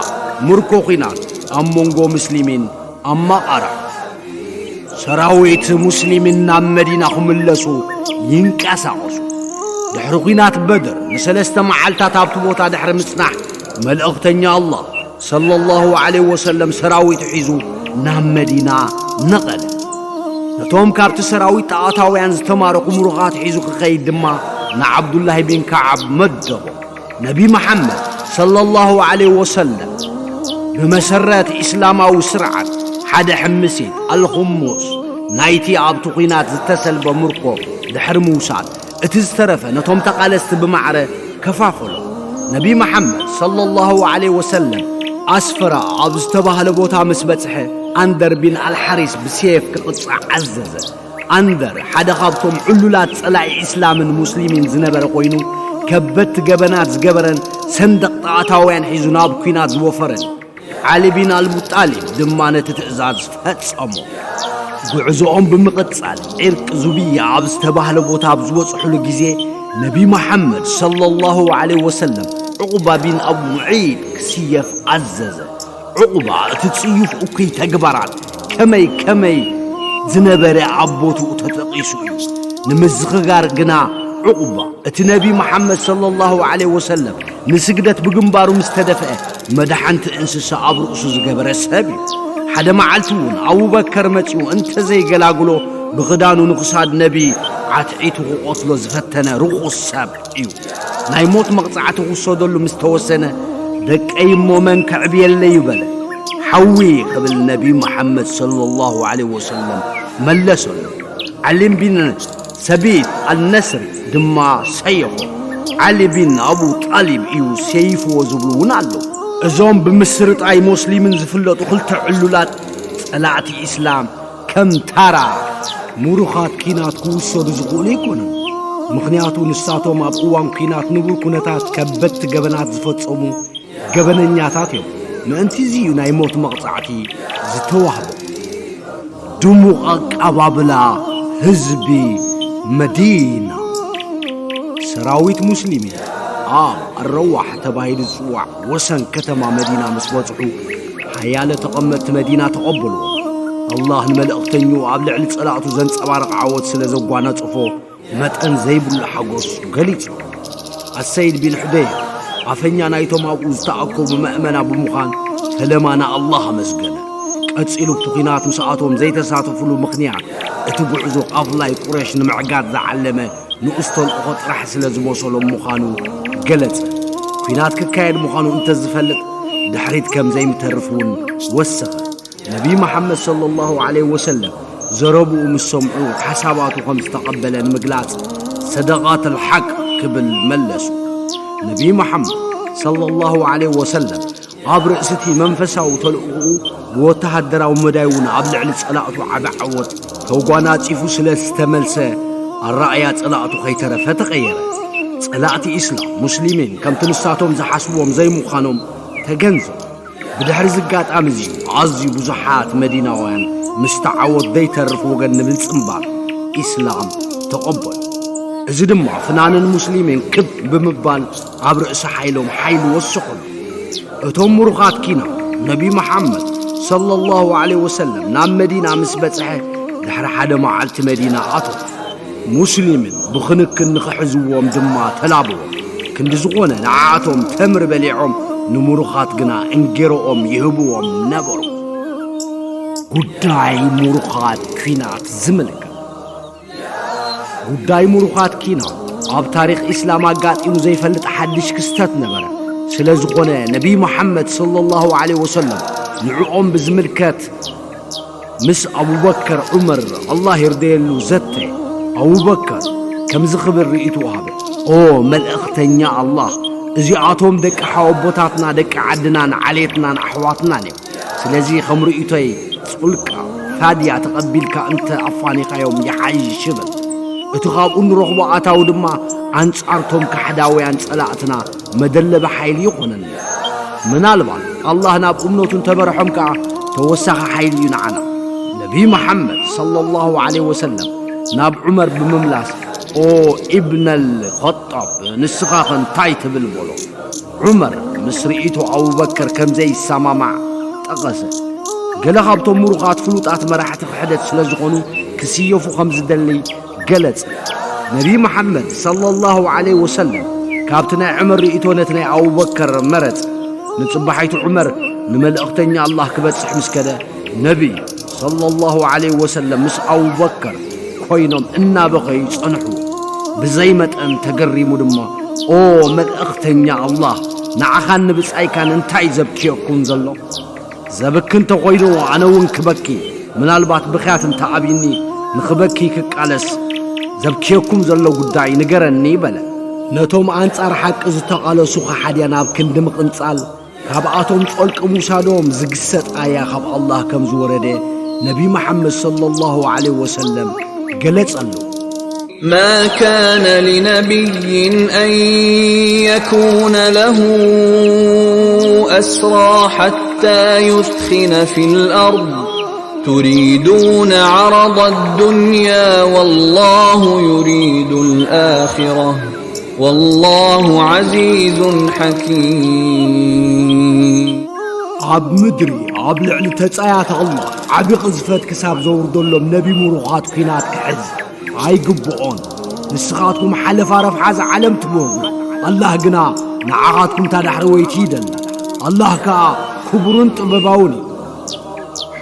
ምርኮ ኲናት ኣብ መንጎ ሙስሊሚን ኣማቓርሑ። ሰራዊት ሙስሊሚን ናብ መዲና ክምለሱ ይንቀሳቐሱ። ድሕሪ ኲናት በድር ንሰለስተ መዓልታት ኣብቲ ቦታ ድሕሪ ምጽናሕ፣ መልእኽተኛ ኣላህ ሰለላሁ ዐለይሂ ወሰለም ሰራዊቱ ሒዙ ናብ መዲና ነቐለ። ነቶም ካብቲ ሰራዊት ጣዖታውያን ዝተማረኹ ምሩኻት ሒዙ ክኸይድ ድማ ንዓብዱላሂ ቢን ከዓብ መደቦ። ነቢ መሓመድ ሰለላሁ ዐለይሂ ወሰለም ብመሰረት ኢስላማዊ ስርዓት ሓደ ሕምሲት ኣልኹሙስ ናይቲ ኣብቲ ኲናት ዝተሰልበ ምርኮ ድሕሪ ምውሳድ፣ እቲ ዝተረፈ ነቶም ተቓለስቲ ብማዕረ ከፋፈሎ። ነቢ መሓመድ ሰለላሁ ዐለይሂ ወሰለም ኣስፈራ ኣብ ዝተባህለ ቦታ ምስ በጽሐ፣ ኣንደር ቢን ኣልሓሪስ ብሴፍ ክቕጻዕ ኣዘዘ። ኣንደር ሓደ ካብቶም ዕሉላት ጸላኢ ኢስላምን ሙስሊሚን ዝነበረ ኮይኑ፣ ከበድቲ ገበናት ዝገበረን ሰንደቕ ጣዖታውያን ሒዙ ናብ ኲናት ዝወፈረን። ዓሊ ቢን ኣልቡ ጣሊብ ድማ ነቲ ትእዛዝ ፈጸሞ። ጉዕዞኦም ብምቕጻል፣ ዒርቅ ዙብያ ኣብ ዝተባህለ ቦታ ኣብ ዝበጽሑሉ ግዜ፣ ነቢ መሓመድ ሰለላሁ ዐለይሂ ወሰለም ዑቕባ ቢን ኣቡ ሙዒጥ ክስየፍ ኣዘዘ። ዑቕባ እቲ ጽዩፍ እኩይ ተግባራት ከመይ ከመይ ዝነበረ ኣብ ቦትኡ ተጠቒሱ እዩ። ንምዝኽጋር ግና፣ ዑቕባ እቲ ነቢ መሓመድ ሰለላሁ ዐለይሂ ወሰለም ንስግደት ብግንባሩ ምስ ተደፍአ፣ መድሓንቲ እንስሳ ኣብ ርእሱ ዝገበረ ሰብ እዩ። ሓደ መዓልቲ እውን ኣቡበከር መጺኡ እንተዘይገላግሎ፣ ብኽዳኑ ንኽሳድ ነቢ ዓትዒቱ ክቐትሎ ዝፈተነ ርኹስ ሰብ እዩ። ናይ ሞት መቕጻዕቲ ክውሰደሉ ምስ ተወሰነ፣ "ደቀይ እሞ መን ከዕብየለይ?" በለ። "ሓዊ" ክብል ነቢ መሓመድ ሰለላሁ ዐለይሂ ወሰለም መለሰሉ። ዓሊም ቢን ሰቢት ኣልነስሪ ድማ ሰየፎ። ዓሊ ቢን ኣቡ ጣሊብ እዩ ሰይፍዎ ዝብሉ እውን ኣለዉ። እዞም ብምስርጣይ ሞስሊምን ዝፍለጡ ክልተ ዕሉላት ጸላእቲ ኢስላም ከም ታራ ምሩኻት ኲናት ክውሰዱ ዝኽእሉ ኣይኮኑን። ምኽንያቱ ንሳቶም ኣብ እዋን ኲናት ንቡር ኩነታት ከበድቲ ገበናት ዝፈጸሙ ገበነኛታት እዮም። ምእንቲ እዚ እዩ ናይ ሞት መቕጻዕቲ ዝተዋህቦ። ድሙቕ ኣቀባብላ ህዝቢ መዲና። ሰራዊት ሙስሊሚን ኣብ ኣረዋሕ ተባሂሉ ዝጽዋዕ ወሰን ከተማ መዲና ምስ በጽሑ፣ ሓያለ ተቐመጥቲ መዲና ተቐበልዎ። ኣላህ ንመልእኽተኛኡ ኣብ ልዕሊ ጸላእቱ ዘንጸባርቕ ዓወት ስለ ዘጓናጽፎ፣ መጠን ዘይብሉ ሓጎስ ገሊጹ። ኣሰይድ ቢን ሑደይር፣ ኣፈኛ ናይቶም ኣብኡ ዝተኣከቡ መእመና ብምዃን፣ ፈለማ ንኣላህ ኣመስገነ። ቀጺሉ፣ ኣብቲ ኲናት ምስኣቶም ዘይተሳተፍሉ ምኽንያት፣ እቲ ጉዕዞ ቃፍላይ ቁረሽ ንምዕጋት ዝዓለመ ንኡስ ተልእኾ ጥራሕ ስለ ዝመሰሎም ምዃኑ ገለጸ። ኲናት ክካየድ ምዃኑ እንተዝፈልጥ፣ ድሕሪት ከም ዘይምተርፍ እውን ወሰኸ። ነቢይ መሓመድ ሰለላሁ ዐለይሂ ወሰለም ዘረብኡ ምስ ሰምዑ፣ ሓሳባቱ ከም ዝተቐበለ ንምግላጽ፣ "ሰደቓተል ሓቅ" ክብል መለሱ። ነቢይ መሓመድ ሰለላሁ ዐለይሂ ወሰለም ኣብ ርእሲ እቲ መንፈሳዊ ተልእኾኡ፣ ብወተሃደራዊ መዳይ እውን ኣብ ልዕሊ ጸላእቱ ዓቢ ዓወት ተጓናጺፉ ስለ ዝተመልሰ፣ ኣረኣእያ ጸላእቱ ከይተረፈ ተቐየረ። ጸላእቲ ኢስላም፣ ሙስሊሚን፣ ከምቲ ንሳቶም ዝሓስብዎም ዘይምዃኖም ተገንዘቡ። ብድሕሪ እዚ ኣጋጣሚ እዚ፣ ኣዝዩ ብዙሓት መዲናውያን ምስቲ ዓወት ዘይተርፍ ወገን ንምጽንባር ኢስላም ተቐበሉ። እዚ ድማ ፍናንን ሙስሊሚን ክብ ብምባል ኣብ ርእሲ ሓይሎም ሓይሊ ወሰኹሉ። እቶም ምሩኻት ኪና ነቢ መሓመድ ሰለላሁ ዐለይሂ ወሰለም ናብ መዲና ምስ በጽሐ፣ ድሕሪ ሓደ መዓልቲ መዲና ኣተዉ። ሙስሊምን ብኽንክን ንኽሕዝዎም ድማ ተላብዎም። ክንዲ ዝኾነ ንዓኣቶም ተምሪ በሊዖም፣ ንምሩኻት ግና እንጌሮኦም ይህብዎም ነበሩ። ጉዳይ ምሩኻት ኲናት ዝምልከት። ጉዳይ ምሩኻት ኪና ኣብ ታሪኽ ኢስላም ኣጋጢሙ ዘይፈልጥ ሓድሽ ክስተት ነበረ። ስለ ዝኾነ ነቢይ መሓመድ ሰለላሁ ዐለይሂ ወሰለም ንዕኦም ብዝምልከት ምስ ኣቡበከር ዑመር፣ ኣላህ ይርደየሉ፣ ዘተ። ኣቡበከር ከምዚ ክብል ርእይቶ ወሃበ። "ኦ መልእኽተኛ ኣላህ፣ እዚኣቶም ደቂ ሓወቦታትና፣ ደቂ ዓድናን ዓሌትናን ኣሕዋትናን እዮም። ስለዚ ከም ርእይቶይ ጹልቃ፣ ፋድያ፣ ተቐቢልካ እንተ ኣፋኒኻዮም ይሓይሽ" ይብል። እቲ ካብኡ ንረኽቦ ኣታዊ ድማ ኣንጻርቶም ካሕዳውያን ጸላእትና መደለቢ ሓይሊ ይኾነና። ምናልባት ኣላህ ናብ እምነቱ እንተመርሖም ከኣ ተወሳኺ ሓይሊ እዩ ንዓና። ነቢይ መሓመድ ሰለላሁ ዐለይሂ ወሰለም ናብ ዑመር ብምምላስ፣ "ኦ ኢብነል ኸጣብ፣ ንስኻኸ እንታይ ትብል?" በሎ። ዑመር ምስ ርእይቶ ኣቡበከር ከም ዘይሰማማዕ ጠቐሰ። ገለ ካብቶም ምሩኻት ፍሉጣት መራሕቲ ክሕደት ስለ ዝኾኑ ክስየፉ ከም ዝደሊ ገለጸ። ነቢ መሓመድ ሰለላሁ ዐለይሂ ወሰለም ካብቲ ናይ ዑመር ርእይቶ ነቲ ናይ ኣቡበከር መረጸ። ንጽባሒቱ ዑመር ንመልእኽተኛ ኣላህ ክበጽሕ ምስ ከደ፣ ነቢ ሰለላሁ ዐለይሂ ወሰለም ምስ ኣቡበከር ኮይኖም እናበኸዩ ጸንሑ። ብዘይ መጠን ተገሪሙ ድማ፣ "ኦ መልእኽተኛ ኣላህ፣ ንዓኻን ንብጻይካን እንታይ ዘብክየኩም ዘሎ?" ዘብኪ እንተ ኾይኑ፣ ኣነ እውን ክበኪ። ምናልባት ብኽያት እንተ ኣብይኒ፣ ንኽበኪ ክቃለስ። ዘብክየኩም ዘሎ ጉዳይ ንገረኒ በለ። ነቶም ኣንጻር ሓቂ ዝተቓለሱ ከሓድያን ኣብ ክንዲ ምቕንጻል፣ ካብኣቶም ጾልቂ ምውሳዶም ዝግሰጥ ኣያ ካብ ኣላህ ከም ዝወረደ ነቢ መሓመድ ሰለላሁ ዐለይሂ ወሰለም ገለጸሉ። ما كان لنبي أن يكون له أسرى حتى يثخن في الأرض تريدون عرض الدنيا والله يريد الآخرة والله عزيز حكيم. ኣብ ምድሪ ኣብ ልዕሊ ተጻያት ኣላህ ዓቢ ቅዝፈት ክሳብ ዘውርደሎም ነቢ ምሩኻት ኲናት ክሕዝ ኣይግብኦን። ንስኻትኩም ሓለፋ ረፍሓ እዛ ዓለም ትበጉ። ኣላህ ግና ንዓኻትኩም እታ ዳሕረወይቲ ይደሊ። ኣላህ ከኣ ክቡርን ጥበባውን እዩ።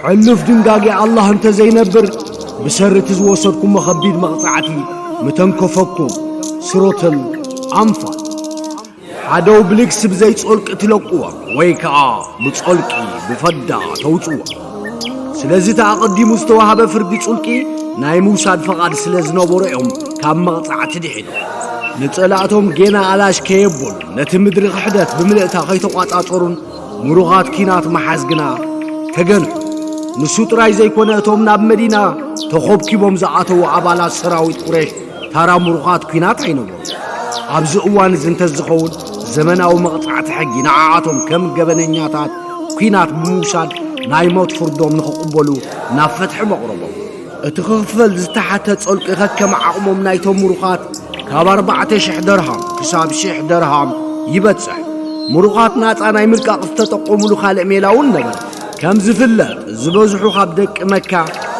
ሕሉፍ ድንጋጌ ኣላህ እንተ ዘይነብር፣ ብሰሪ እቲ ዝወሰድኩሞ ኸቢድ መቕጻዕቲ ምተንከፈኩም። ሱረቱል ኣንፋል። ሓደው ብሊክስ ብዘይ ጾልቂ ትለቅዎም፣ ወይ ከኣ ብጾልቂ፣ ብፈዳ፣ ተውጽዎም። ስለዚ እቲ ኣቐዲሙ ዝተዋህበ ፍርዲ ጹልቂ ናይ ምውሳድ ፈቓድ ስለ ዝነበሮ እዮም ካብ መቕጻዕቲ ድሒኖም። ንጸላእቶም ጌና ኣላሽ ከየበሉ፣ ነቲ ምድሪ ክሕደት ብምልእታ ከይተቋጻጸሩን ምሩኻት ኪናት መሓዝ ግና ተገንሑ። ንሱ ጥራይ ዘይኮነ፣ እቶም ናብ መዲና ተኾብኪቦም ዝኣተዉ ኣባላት ሰራዊት ቁሬሽ ታራ ምሩኻት ኲናት ኣይነበሩን። ኣብዚ እዋን እዚ እንተዝኸውን፣ ዘመናዊ መቕጻዕቲ ሕጊ ንዓኣቶም ከም ገበነኛታት ኲናት ብምውሳድ ናይ ሞት ፍርዶም ንኽቕበሉ ናብ ፍትሒ መቕረቦም። እቲ ክኽፈል ዝተሓተ ጸልቂ ከከም ዓቕሞም ናይቶም ምሩኻት ካብ ኣርባዕተ ሽሕ ደርሃም ክሳብ ሽሕ ደርሃም ይበጽሕ። ምሩኻት ናጻ ናይ ምልቃቕ ዝተጠቆሙሉ ካልእ ሜላ እውን ነበረ። ከም ዝፍለጥ ዝበዝሑ ካብ ደቂ መካ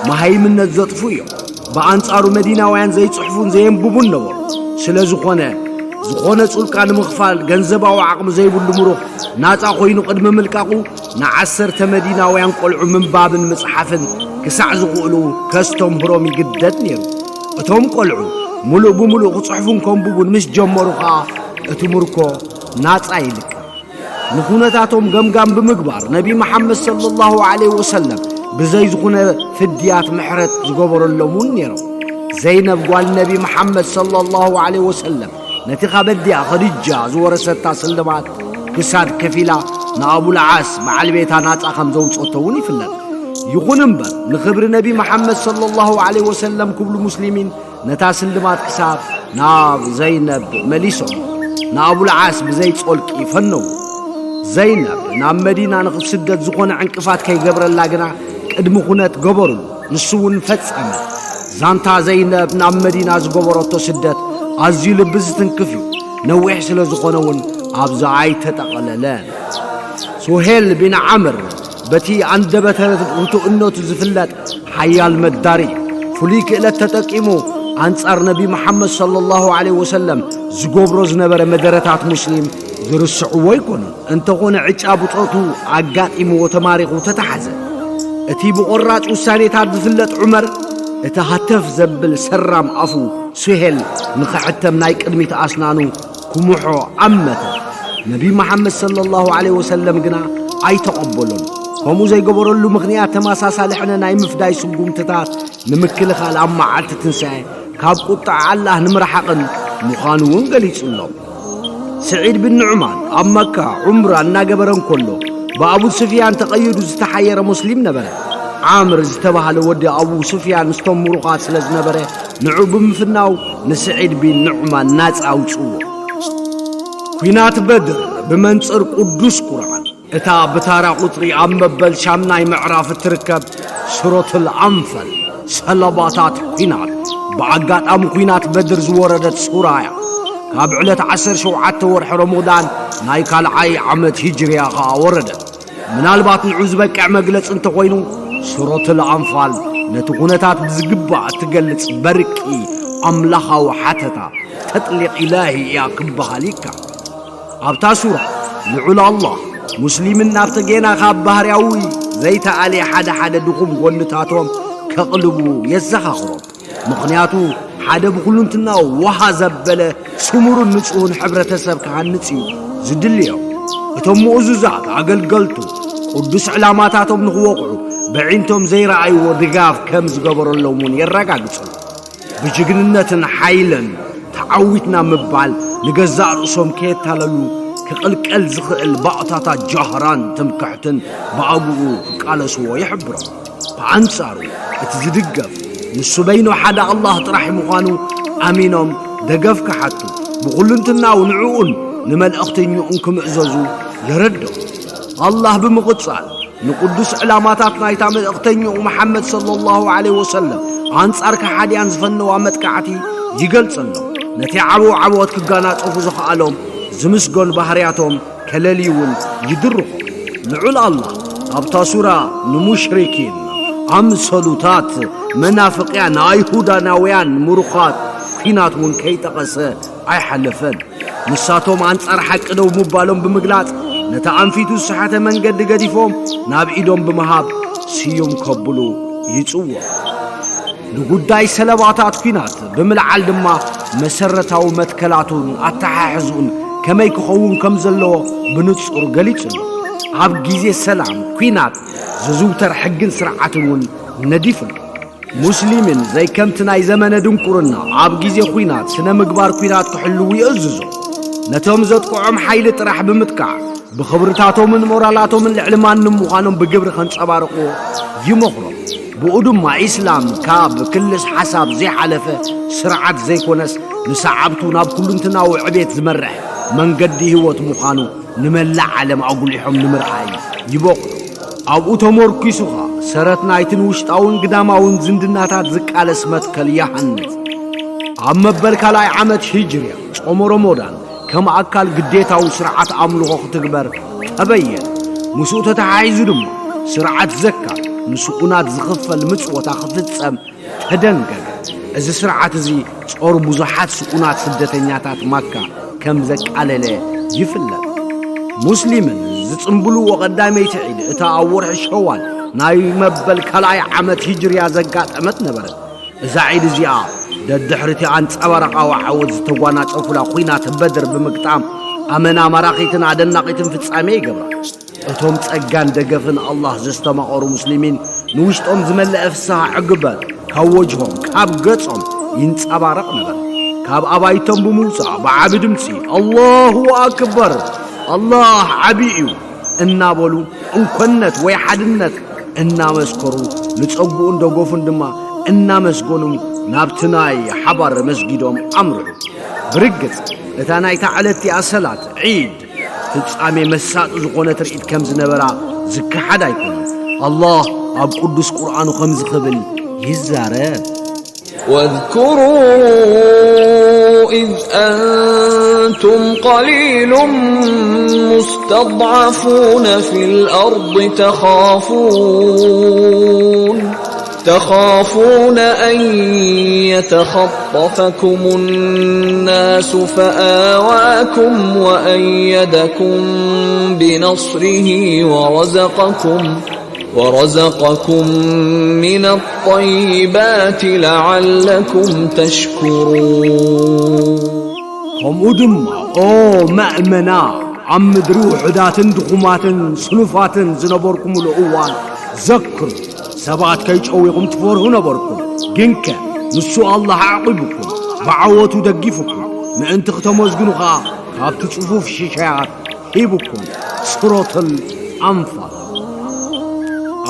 መሃይምነት ዘጥፉ እዮም። ብኣንጻሩ መዲናውያን ዘይጽሕፉን ዘየንብቡን ነበሩ። ስለ ዝኾነ ዝኾነ ጹልቃ ንምኽፋል ገንዘባዊ ዓቕሚ ዘይብሉ ምሩኽ ናጻ ኮይኑ ቅድሚ ምልቃቑ ንዓሰርተ መዲናውያን ቆልዑ ምንባብን ምጽሓፍን ክሳዕ ዝኽእሉ ከስተምህሮም ይግደድ ነይሩ። እቶም ቆልዑ ምሉእ ብምሉእ ክጽሕፉን ከንብቡን ምስ ጀመሩ ኸኣ እቲ ምርኮ ናጻ ይልቀቕ። ንኹነታቶም ገምጋም ብምግባር ነቢ መሓመድ ሰለላሁ ዐለይሂ ወሰለም ብዘይ ዝኾነ ፍድያት ምሕረት ዝገበረሎም እውን ነይሮም። ዘይነብ ጓል ነቢ መሓመድ ሰለላሁ ዐለይሂ ወሰለም ነቲ ካብ ኣዲኣ ኸዲጃ ዝወረሰታ ስልማት ክሳድ ከፊላ ንኣቡል ዓስ በዓል ቤታ ናጻ ከም ዘውጸቶ እውን ይፍለጥ። ይኹን እምበር ንኽብሪ ነቢ መሓመድ ሰለላሁ ዐለይሂ ወሰለም ክብሉ ሙስሊሚን ነታ ስልማት ክሳብ ናብ ዘይነብ መሊሶም ንኣቡል ዓስ ብዘይ ጾልቂ ፈነዉ። ዘይነብ ናብ መዲና ንኽትስደድ ዝኾነ ዕንቅፋት ከይገብረላ ግና ቅድሚ ኩነት ገበሩ። ንሱ እውን ፈጸመ። ዛንታ ዘይነብ ናብ መዲና ዝገበረቶ ስደት ኣዝዩ ልቢ ዝትንክፍ እዩ። ነዊሕ ስለ ዝኾነ እውን ኣብዚ ኣይተጠቐለለን። ሱሄል ቢን ዓምር በቲ ኣንደበተ ርቱእነቱ ዝፍለጥ ሓያል መዳሪ እዩ። ፍሉይ ክእለት ተጠቂሙ ኣንጻር ነቢ መሓመድ ሰለላሁ ዐለይሂ ወሰለም ዝገብሮ ዝነበረ መደረታት ሙስሊም ዝርስዕዎ ኣይኮኑን። እንተኾነ ዕጫ ብጾቱ ኣጋጢምዎ ተማሪኹ ተታሕዘ። እቲ ብቖራጽ ውሳኔታት ዝፍለጥ ዑመር እቲ ሃተፍ ዘብል ሰራም ኣፉ ሱሄል ንኽሕተም ናይ ቅድሚት ኣስናኑ ክምሖ ኣመተ። ነቢ መሓመድ ሰለላሁ ዐለይሂ ወሰለም ግና ኣይተቐበሎን። ከምኡ ዘይገበረሉ ምኽንያት ተመሳሳሊ ሕነ ናይ ምፍዳይ ስጉምትታት ንምክልኻል ኣብ መዓልቲ ትንሳኤ ካብ ቁጥዓ ኣላህ ንምርሓቕን ምዃኑ እውን ገሊጹሎም። ስዒድ ብን ኑዕማን ኣብ መካ ዑምራ እናገበረ እንከሎ ብኣቡ ስፍያን ተቐይዱ ዝተሓየረ ሙስሊም ነበረ። ዓምር ዝተባህለ ወዲ ኣቡ ስፍያን ምስቶም ምሩኻት ስለ ዝነበረ ንዑ ብምፍናው ንስዒድ ቢን ኑዕማን ናጻ ኣውጽዎ። ኲናት በድር ብመንጽር ቅዱስ ቁርኣን እታ ብታራ ቁጽሪ ኣብ መበል ሻምናይ ምዕራፍ እትርከብ ሱረቱል ኣንፈል ሰለባታት ኲናት ብኣጋጣሚ ኲናት በድር ዝወረደት ሱራ እያ። ካብ ዕለት ዓሰርተ ሸውዓተ ወርሒ ረመዳን ናይ ካልዓይ ዓመት ሂጅርያ ኸኣ ወረደት። ምናልባት ንዑ ዝበቅዕ መግለጺ እንተኾይኑ ሱረቱል ኣንፋል ነቲ ኩነታት ብዝግባእ እትገልጽ በርቂ ኣምላኻዊ ሓተታ ተጥሊቕ ኢላሂ እያ ክበሃል ይከኣል። ኣብታ ሱራ ልዑል ኣላህ ሙስሊምን ናብቲ ጌና ካብ ባህርያዊ ዘይተኣልየ ሓደ ሓደ ድኹም ጎንታቶም ከቕልቡ የዘኻኽሮም። ምኽንያቱ ሓደ ብኹልንትናኡ ወሃ ዘበለ ስሙርን ንጹህን ሕብረተሰብ ክሃንጽ እዩ ዝድልዮ። እቶም ምእዙዛት ኣገልገልቱ ቅዱስ ዕላማታቶም ንኽወቕዑ በዒንቶም ዘይረኣይዎ ድጋፍ ከም ዝገበረሎም እውን የረጋግጹ። ብጅግንነትን ሓይልን ተዓዊትና ምባል ንገዛእ ርእሶም ከየታለሉ ክቕልቀል ዝኽእል ባእታታት ጃህራን ትምክሕትን ብኣግኡ ክቃለስዎ ይሕብሮም። ብኣንጻሩ እቲ ዝድገፍ ንሱ በይኑ ሓደ ኣላህ ጥራሕ ምዃኑ ኣሚኖም ደገፍ ክሓቱ ብኹልንትናኡ ንዕኡን ንመልእኽተኛኡን ክምእዘዙ የረድኦም። ኣላህ ብምቕጻል ንቅዱስ ዕላማታት ናይታ መልእኽተኛኡ መሓመድ ሰለላሁ ዐለይሂ ወሰለም ኣንጻር ከሓድያን ዝፈነዋ መጥቃዕቲ ይገልጸሎም። ነቲ ዓወ ዓወት ክጋናጸፉ ዘኽኣሎም ዝምስገን ባህርያቶም ከለልዩ እውን ይድርኾም። ልዑል ኣላህ ኣብታ ሱራ ንሙሽሪኪን፣ ኣምሰሉታት፣ መናፍቕያን፣ ኣይሁዳናውያን ምሩኻት ኲናት እውን ከይጠቐሰ ኣይሓለፈን። ንሳቶም ኣንጻር ሓቂ ደው ምባሎም ብምግላጽ፣ ነቲ ኣንፊቱ ዝሰሓተ መንገዲ ገዲፎም ናብ ኢዶም ብምሃብ ስዩም ከብሉ ይጽውዕ። ንጉዳይ ሰለባታት ኲናት ብምልዓል ድማ መሰረታዊ መትከላቱን ኣተሓሕዝኡን ከመይ ክኸውን ከም ዘለዎ ብንጹር ገሊጹ ኣሎ። ኣብ ግዜ ሰላም ኲናት ዝዝውተር ሕግን ስርዓትን እውን ነዲፉ ኣሎ። ሙስሊምን ዘይከምቲ ናይ ዘመነ ድንቁርና ኣብ ግዜ ኲናት ስነ ምግባር ኲናት ክሕልዉ ይእዝዞ። ነቶም ዘጥቅዖም ሓይሊ ጥራሕ ብምጥቃዕ ብኽብርታቶምን ሞራላቶምን ልዕሊ ማንም ምዃኖም ብግብሪ ከንጸባርቕዎ ይመኽሮም። ብኡ ድማ ኢስላም ካብ ክልስ ሓሳብ ዘይሓለፈ ስርዓት ዘይኮነስ ንሰዓብቱ ናብ ኩልንትናዊ ዕቤት ዝመርሕ መንገዲ ህይወት ምዃኑ ንመላእ ዓለም ኣጉሊሖም ንምርኣይ ይበቕዑ። ኣብኡ ተመርኲሱ ኸኣ ሰረት ናይትን ውሽጣውን ግዳማውን ዝምድናታት ዝቃለስ መትከል ይሃንጽ። ኣብ መበል ካልኣይ ዓመት ሂጅርያ ጾመ ሮሞዳን ከም ኣካል ግዴታዊ ስርዓት ኣምልኾ ክትግበር ተበየነ። ምስኡ ተተሓሒዙ ድማ ስርዓት ዘካ ንስኡናት ዝኽፈል ምጽወታ ክፍጸም ተደንገገ። እዚ ስርዓት እዚ ጾር ብዙሓት ስኡናት ስደተኛታት ማካ ከም ዘቃለለ ይፍለጥ። ሙስሊምን ዝጽንብልዎ ቀዳመይቲ ዒድ እታ ኣብ ወርሒ ሸዋል ናይ መበል ካልኣይ ዓመት ሂጅርያ ዘጋጠመት ነበረት። እዛ ዒድ እዚኣ ደድሕሪቲ ኣንጸባራቓዊ ዓወት ዝተጓናጸፉላ ኲናት በድር ብምግጣም ኣመና ማራኺትን ኣደናቒትን ፍጻሜ ይገብራ። እቶም ጸጋን ደገፍን ኣላህ ዘስተማቐሩ ሙስሊሚን ንውሽጦም ዝመለአ ፍስሃ ዕግበት ካብ ወጅሆም፣ ካብ ገጾም ይንጸባረቕ ነበረ። ካብ ኣባይቶም ብምውጻእ ብዓቢ ድምጺ ኣላሁ ኣክበር፣ ኣላህ ዓቢ እዩ እናበሉ እንኮነት ወይ ሓድነት እናመስከሩ ንጸጉኡን ደገፉን ድማ እናመስገኑ ናብቲ ናይ ሓባር መስጊዶም ኣምርሑ። ብርግጽ እታ ናይታ ዕለት እቲኣ ሰላት ዒድ ፍጻሜ መሳጢ ዝኾነ ትርኢት ከም ዝነበራ ዝከሓድ ኣይኮነን። ኣላህ ኣብ ቅዱስ ቁርኣኑ ከምዚ ክብል ይዛረብ። واذكروا إذ أنتم قليل مستضعفون في الأرض تخافون تخافون أن يتخطفكم الناس فآواكم وأيدكم بنصره ورزقكم ورزقكم من الطيبات لعلكم تشكرون ከምኡ ድማ ኦ መእመና ኣብ ምድሪ ውሑዳትን ድኹማትን ስኑፋትን ዝነበርኩምሉ እዋን ዘክሩ። ሰባት ከይጨዊኹም ትፈርሁ ነበርኩም። ግንከ ንሱ ኣላህ ኣዕቒቡኩም፣ ብዓወቱ ደጊፉኩም፣ ምእንቲ ክተመስግኑ ኸኣ ካብቲ ጽፉፍ ሽሻያት ሂቡኩም። ሱረቱል ኣንፋል።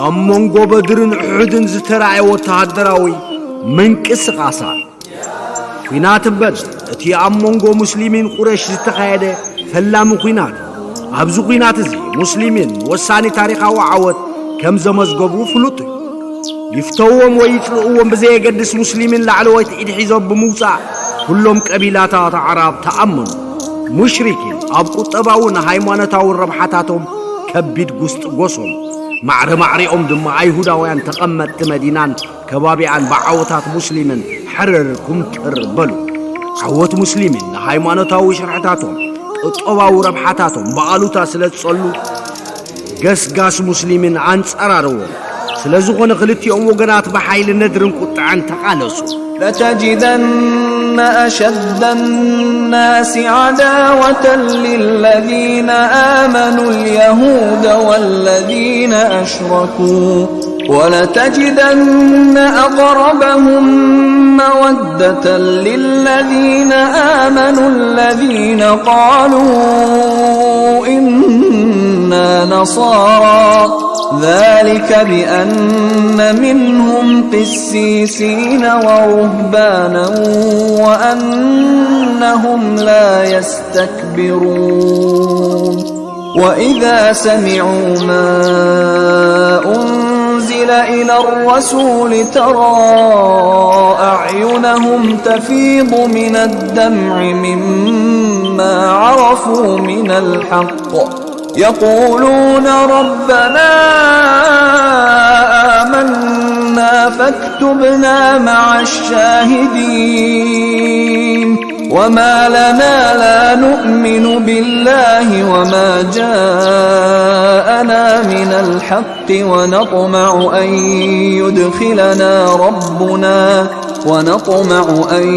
ኣብ መንጎ በድርን ኡሑድን ዝተራእየ ወተሃደራዊ ምንቅስቓሳት። ኲናት በድር፣ እቲ ኣብ መንጎ ሙስሊሚን ቁረሽ ዝተኻየደ ፈላሚ ኲናት። ኣብዚ ኲናት እዚ ሙስሊሚን ወሳኒ ታሪኻዊ ዓወት ከም ዘመዝገቡ ፍሉጥ እዩ። ይፍተውዎም ወይ ይጽልእዎም ብዘየገድስ ሙስሊሚን ላዕለወይቲ ኢድ ሒዞም ብምውጻእ ኩሎም ቀቢላታት ኣዕራብ ተኣመኑ። ሙሽሪኪን ኣብ ቁጠባውን ሃይማኖታውን ረብሓታቶም ከቢድ ጉስጥጎሶም። ማዕረ ማዕሪኦም ድማ ኣይሁዳውያን ተቐመጥቲ መዲናን ከባቢኣን ብዓወታት ሙስሊምን ሕርር ኩምጥር በሉ። ዓወት ሙስሊሚን ንሃይማኖታዊ ሽርሕታቶም፣ ቁጠባዊ ረብሓታቶም ብኣሉታ ስለ ዝጸሉ ገስጋስ ሙስሊሚን ኣንጸራርዎም። ስለ ዝኾነ ክልቲኦም ወገናት ብሓይሊ ነድርን ቁጥዐን ተቓለሱ። لتجدن أشد الناس عداوة للذين آمنوا اليهود والذين أشركوا ولتجدن أقربهم مودة للذين آمنوا الذين قالوا إنا نصارى ذلك بأن منهم قسيسين ورهبانا وأنهم لا يستكبرون وإذا سمعوا ما أنزل إلى الرسول ترى أعينهم تفيض من الدمع مما عرفوا من الحق يقولون ربنا آمنا فاكتبنا مع الشاهدين وما لنا لا نؤمن بالله وما جاءنا من الحق ونطمع أن يدخلنا ربنا ونطمع أن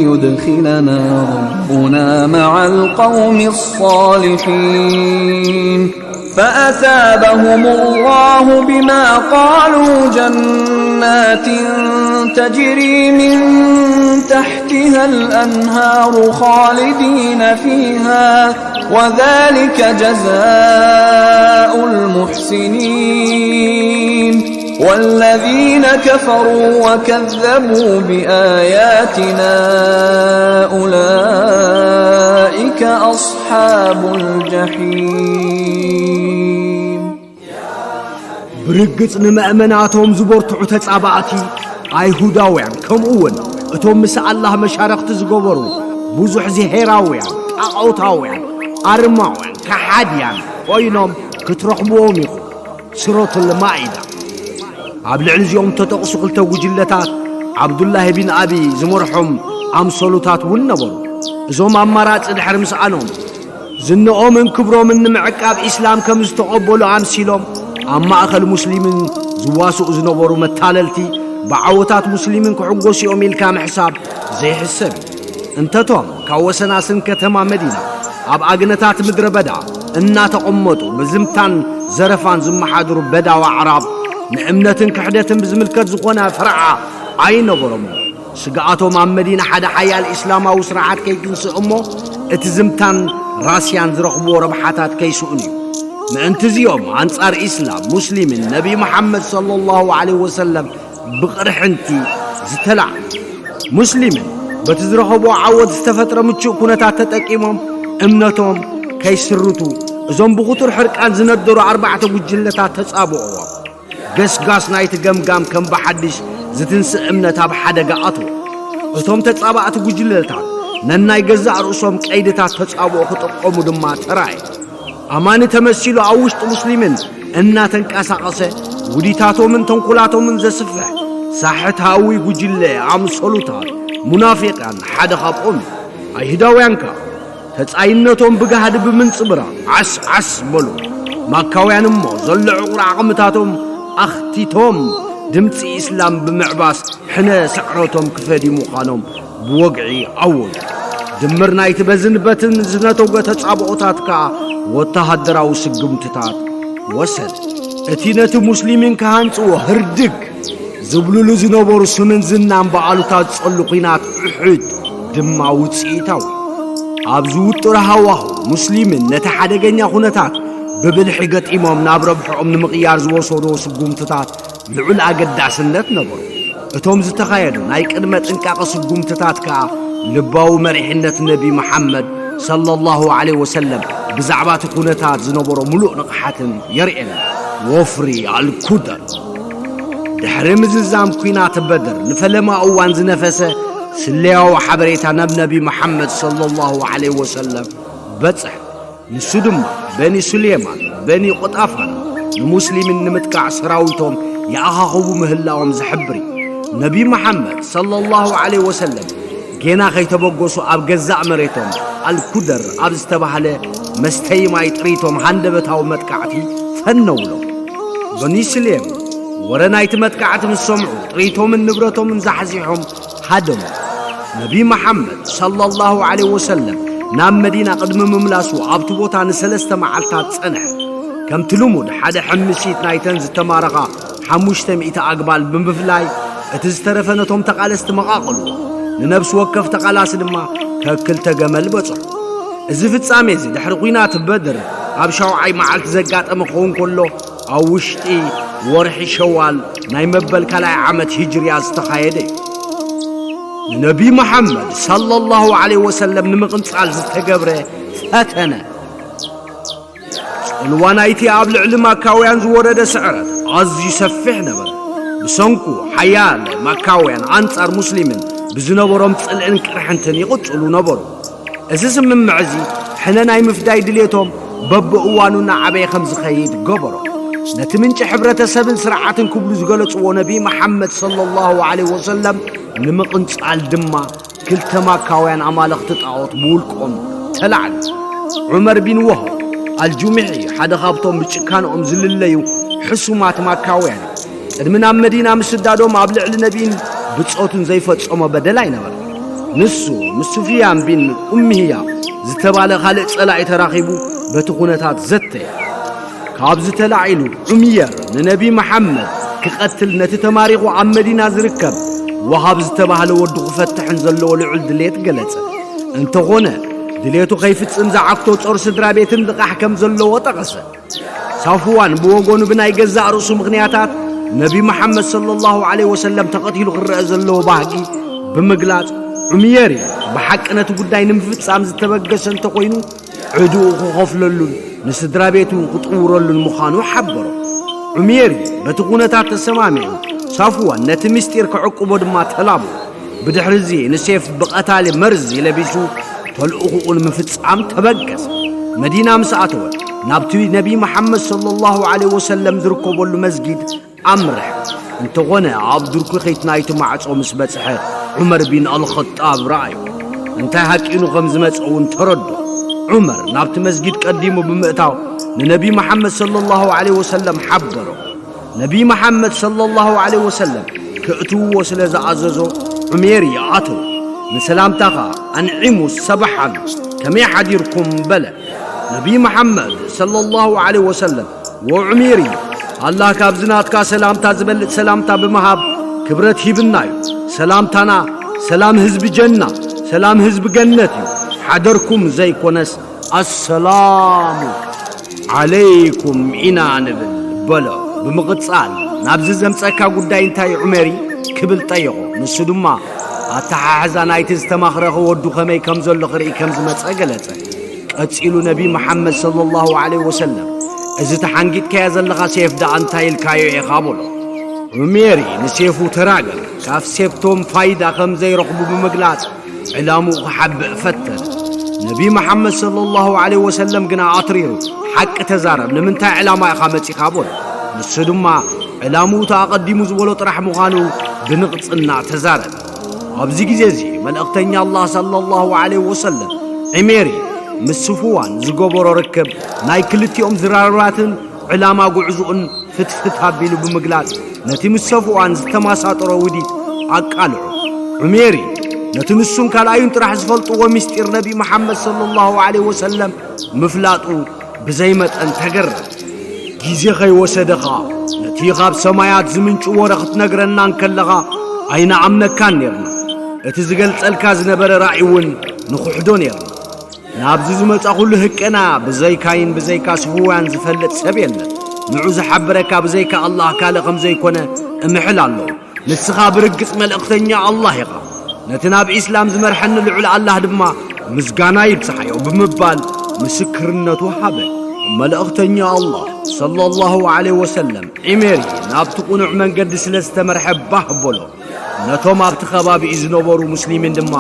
يدخلنا ربنا مع القوم الصالحين فأثابهم الله بما قالوا جنات تجري من تحتها الأنهار خالدين فيها وذلك جزاء المحسنين والذين كفروا وكذبوا بآياتنا أولئك أصحاب الجحيم. ብርግጽ ንመእመናቶም ዝበርትዑ ተጻባእቲ ኣይሁዳውያን፣ ከምኡ እውን እቶም ምስ ኣላህ መሻረኽቲ ዝገበሩ ብዙሕ ዚሄራውያን፣ ጣዖታውያን፣ ኣርማውያን፣ ከሓድያን ኮይኖም ክትረኽብዎም ኢኹም። ሱረቱል ማኢዳ። ኣብ ልዕሊ እዚኦም ተጠቕሱ ክልተ ጉጅለታት፣ ዓብዱላህ ቢን ኣቢ ዝመርሖም ኣምሰሉታት እውን ነበሩ። እዞም ኣማራጺ ድሕሪ ምስኣኖም፣ ዝንኦምን ክብሮምን ንምዕቃብ ኢስላም ከም ዝተቐበሉ ኣምሲሎም፣ ኣብ ማእከል ሙስሊምን ዝዋስኡ ዝነበሩ መታለልቲ፣ ብዓወታት ሙስሊምን ክሕጎሱ እዮም ኢልካ ምሕሳብ ዘይሕሰብ እዩ። እንተቶም ካብ ወሰናስን ከተማ መዲና ኣብ ኣግነታት ምድረ በዳ እናተቐመጡ ብዝምታን ዘረፋን ዝመሓድሩ በዳዊ ኣዕራብ፣ ንእምነትን ክሕደትን ብዝምልከት ዝኾነ ፍርዓ ኣይነበሮምን። ስግኣቶም ኣብ መዲና ሓደ ሓያል ኢስላማዊ ስርዓት ከይትንስእ እሞ እቲ ዝምታን ራስያን ዝረኽብዎ ረብሓታት ከይስእኑ እዩ። ምእንቲ እዚኦም ኣንጻር ኢስላም፣ ሙስሊምን ነቢ መሓመድ ሰለላሁ ዐለይሂ ወሰለም ብቕርሕንቲ ዝተላዕሉ። ሙስሊምን በቲ ዝረኸብዎ ዓወት ዝተፈጥረ ምቹእ ኩነታት ተጠቂሞም እምነቶም ከይስርቱ እዞም ብኽቱር ሕርቃን ዝነደሩ ኣርባዕተ ጉጅለታት ተጻብኦዎም። ገስጋስ ናይቲ ገምጋም ከም ብሓድሽ ዝትንስእ እምነት ኣብ ሓደጋ ኣትዎ። እቶም ተጻባእቲ ጉጅለታት ነናይ ገዛእ ርእሶም ቀይድታት ተጻብኦ ክጥቀሙ ድማ ተራእየ። ኣማኒ ተመሲሉ ኣብ ውሽጢ ሙስሊምን እናተንቀሳቐሰ ውዲታቶምን ተንኮላቶምን ዘስፍሕ ሳሕታዊ ጉጅለ ኣምሰሉታት ሙናፊቃን ሓደ ካብኦም እዩ። ኣይሁዳውያን ከኣ ተጻይነቶም ብጋህዲ ብምንጽብራቕ ዓስ ዓስ በሉ። ማካውያን እሞ ዘሎ ዕቑር ዓቕምታቶም ኣኽቲቶም ድምጺ ኢስላም ብምዕባስ ሕነ ስዕረቶም ክፈድዩ ምዃኖም ብወግዒ ኣወዩ። ድምር ናይቲ በዝን በትን ዝነተጎ ተጻብኦታት ከኣ ወተሃደራዊ ስጉምትታት ወሰደ። እቲ ነቲ ሙስሊሚን ክሃንጽዎ ህርድግ ዝብሉሉ ዝነበሩ ስምን ዝናን ብኣሉታ ዝጸሉ ኲናት ኡሑድ ድማ ውጽኢታዊ። ኣብ ዝውጥር ሃዋሁ ሙስሊምን ነቲ ሓደገኛ ኩነታት ብብልሒ ገጢሞም ናብ ረብሕኦም ንምቕያር ዝወሰድዎ ስጉምትታት ልዑል ኣገዳስነት ነበሩ። እቶም ዝተኻየዱ ናይ ቅድመ ጥንቃቐ ስጉምትታት ከኣ ልባዊ መሪሕነት ነቢ መሓመድ ሰለላሁ ዐለይሂ ወሰለም ብዛዕባ እቲ ኩነታት ዝነበሮ ምሉእ ንቕሓትን የርእየና። ወፍሪ ኣልኩደር። ድሕሪ ምዝዛም ኲናት በድር ንፈለማ እዋን ዝነፈሰ ስለያዊ ሓበሬታ ናብ ነቢ መሓመድ ሰለላሁ ዐለይሂ ወሰለም በጽሐ። ንሱ ድማ በኒ ሱሌማን፣ በኒ ቁጣፋን ንሙስሊሚን ንምጥቃዕ ሰራዊቶም ይኣኻኽቡ ምህላዎም ዝሕብር እዩ። ነቢ መሓመድ ሰለላሁ ዐለይሂ ወሰለም ጌና ከይተበገሱ ኣብ ገዛእ መሬቶም ኣልኩደር ኣብ ዝተባህለ መስተይ ማይ ጥሪቶም ሃንደበታዊ መጥቃዕቲ ፈነውሎም። በኒ ስሌም ወረ ናይቲ መጥቃዕቲ ምስ ሰምዑ ጥሪቶምን ንብረቶምን ዛሕዚሖም ሃደሙ። ነቢ መሓመድ ሰለላሁ ዐለይሂ ወሰለም ናብ መዲና ቅድሚ ምምላሱ ኣብቲ ቦታ ንሰለስተ መዓልታት ጸንሐ። ከምቲ ልሙድ ሓደ ሕምሲት ናይተን ዝተማረኻ ሓሙሽተ ሚእቲ ኣግማል ብምፍላይ እቲ ዝተረፈ ነቶም ተቓለስቲ መቓቐልዎ። ንነብሲ ወከፍ ተቓላሲ ድማ ከክልተ ገመል በጽሑ። እዚ ፍጻሜ እዚ ድሕሪ ኲናት በድር ኣብ ሻውዓይ መዓልቲ ዘጋጠመ ክኸውን ከሎ ኣብ ውሽጢ ወርሒ ሸዋል ናይ መበል ካልኣይ ዓመት ሂጅርያ ዝተኻየደ እዩ። ንነቢ መሓመድ ሰለላሁ ዐለይሂ ወሰለም ንምቕንጻል ዝተገብረ ፈተነ። ጽልዋ ናይቲ ኣብ ልዕሊ ማካውያን ዝወረደ ስዕረት ኣዝዩ ሰፊሕ ነበረ። ብሰንኩ ሓያለ ማካውያን ኣንጻር ሙስሊምን ብዝነበሮም ጽልእን ቅርሕንትን ይቕጽሉ ነበሩ። እዚ ስምምዕ እዚ ሕነ ናይ ምፍዳይ ድሌቶም በብእዋኑ እናዓበየ ከም ዝኸይድ ገበሮ። ነቲ ምንጪ ሕብረተሰብን ስርዓትን ክብሉ ዝገለጽዎ ነቢ መሓመድ ሰለላሁ ዐለይሂ ወሰለም ንምቕንጻል ድማ ክልተ ማካውያን ኣማለኽቲ ጣዖት ብውልቆም ተላዕሉ። ዑመር ቢን ወሃብ ኣልጁምሒ ሓደ ካብቶም ብጭካንኦም ዝልለዩ ሕሱማት ማካውያን እዩ። ቅድሚ ናብ መዲና ምስዳዶም ኣብ ልዕሊ ነቢይን ብጾቱን ዘይፈጸሞ በደል ኣይነበረን። ንሱ ምስ ሱፊያን ቢን ኡምያ ዝተባለ ካልእ ጸላኢ ተራኺቡ በቲ ኩነታት ዘተየ። ካብዚ ተላዒሉ ዑምየር ንነቢ መሓመድ ክቐትል ነቲ ተማሪኹ ኣብ መዲና ዝርከብ ወሃብ ዝተባህለ ወዱ ክፈትሕን ዘለዎ ልዑል ድሌት ገለጸ። እንተኾነ ድሌቱ ከይፍጽም ዝዓግቶ ጾር ስድራ ቤትን ልቓሕ ከም ዘለዎ ጠቐሰ። ሳፍዋን ብወገኑ ብናይ ገዛእ ርእሱ ምኽንያታት ነቢ መሓመድ ሰለላሁ ዐለይሂ ወሰለም ተቐቲሉ ክረአ ዘለዎ ባህጊ ብምግላጽ ዑምየሪ ብሓቂ ነቲ ጉዳይ ንምፍጻም ዝተበገሰ እንተኾይኑ፣ ዕድኡ ክኸፍለሉን ንስድራ ቤቱ ክጥውረሉን ምዃኑ ሓበሮ። ዑምየሪ በቲ ኩነታት ተሰማሚዑ፣ ሳፍዋን ነቲ ምስጢር ክዕቅቦ ድማ ተላሞ። ብድሕሪ እዚ ንሴፍ ብቐታሊ መርዚ ለቢሱ ተልእኹኡ ንምፍጻም ተበገሰ። መዲና ምስ ኣተወ፣ ናብቲ ነቢ መሓመድ ሰለላሁ ዐለይሂ ወሰለም ዝርከበሉ መስጊድ ኣምርሐ። እንተኾነ ኣብ ድርኩኺት ናይቲ ማዕጾ ምስ በጽሐ፣ ዑመር ቢን ኣልኸጣብ ረኣዮ። እንታይ ሃቂኑ ከም ዝመጸ እውን ተረድኦ። ዑመር ናብቲ መስጊድ ቀዲሙ ብምእታው ንነቢ መሓመድ ሰለላሁ ዐለይሂ ወሰለም ሓበሮ። ነቢ መሓመድ ሰለላሁ ዐለይሂ ወሰለም ክእትውዎ ስለ ዝኣዘዞ፣ ዑሜር ይኣተው። ንሰላምታኻ ኣንዒሙ ሰባሓን ከመይ ሓዲርኩም በለ። ነቢ መሓመድ ሰለላሁ ዐለይሂ ወሰለም፣ ወዑሜሪ፣ ኣላህ ካብዚ ናትካ ሰላምታ ዝበልጽ ሰላምታ ብምሃብ ክብረት ሂብና እዩ። ሰላምታና ሰላም ህዝቢ ጀና፣ ሰላም ህዝቢ ገነት እዩ። ሓደርኩም ዘይኮነስ ኣሰላሙ ዓለይኩም ኢና ንብል በሎ። ብምቕጻል ናብዚ ዘምጸካ ጉዳይ እንታይ ዑሜሪ ክብል ጠየቖ። ንሱ ድማ ኣተሓሕዛ ናይቲ ዝተማኽረኸ ወዱ ከመይ ከም ዘሎ ክርኢ ከም ዝመጸ ገለጸ። ቀጺሉ ነቢ መሓመድ ሰለላሁ ዐለይሂ ወሰለም፣ "እዚ ተሓንጊጥካዮ ዘለኻ ሴፍ ደኣ እንታይ ኢልካዮ ኢኻ?" በሎ። ዑሜሪ ንሴፉ ተራገመ። ካብ ሴፍቶም ፋይዳ ከም ዘይረኽቡ ብምግላጽ ዕላምኡ ክሓብእ ፈተነ። ነቢ መሓመድ ሰለላሁ ዐለይሂ ወሰለም ግና ኣትሪሩ፣ "ሓቂ ተዛረብ፣ ንምንታይ ዕላማ ኢኻ መጺኻ?" በሎ። ንሱ ድማ ዕላምኡ እቲ ኣቐዲሙ ዝበሎ ጥራሕ ምዃኑ ብንቕጽና ተዛረበ። ኣብዚ ግዜ እዚ መልእኽተኛ ኣላህ ሰለላሁ ዐለይሂ ወሰለም ዒሜሪ ምስ ስፍዋን ዝገበሮ ርክብ ናይ ክልቲኦም ዝራርባትን ዕላማ ጉዕዝኡን ፍትፍት ኣቢሉ ብምግላጽ ነቲ ምስ ሰፍዋን ዝተመሳጠሮ ውዲት ኣቃልዖ። ዑሜሪ ነቲ ንሱን ካልኣዩን ጥራሕ ዝፈልጥዎ ምስጢር ነቢ መሓመድ ሰለላሁ ዐለይሂ ወሰለም ምፍላጡ ብዘይ መጠን ተገረመ። ግዜ ከይወሰደ ኸኣ ነቲ ካብ ሰማያት ዝምንጭ ወረ ክትነግረና እንከለኻ ኣይንኣምነካን ኔርና። እቲ ዝገልጸልካ ዝነበረ ራእይ እውን ንኽሕዶ ኔርና። ናብዚ ዝመጻኹሉ ህቅና ብዘይካይን ብዘይካ ስፍዋን ዝፈልጥ ሰብ የለን። ንዑ ዝሓበረካ ብዘይካ ኣላህ ካልእ ከም ዘይኮነ እምሕል ኣለኹ። ንስኻ ብርግጽ መልእኽተኛ ኣላህ ኢኻ። ነቲ ናብ ኢስላም ዝመርሐኒ ልዑል ኣላህ ድማ ምስጋና ይብጽሓዮ ብምባል ምስክርነቱ ሃበ። መልእኽተኛ ኣላህ ሰለላሁ ዐለይሂ ወሰለም ዒሜሪ ናብቲ ቅኑዕ መንገዲ ስለ ዝተመርሐ ባህ በሎ። ነቶም ኣብቲ ከባቢኡ ዝነበሩ ሙስሊሚን ድማ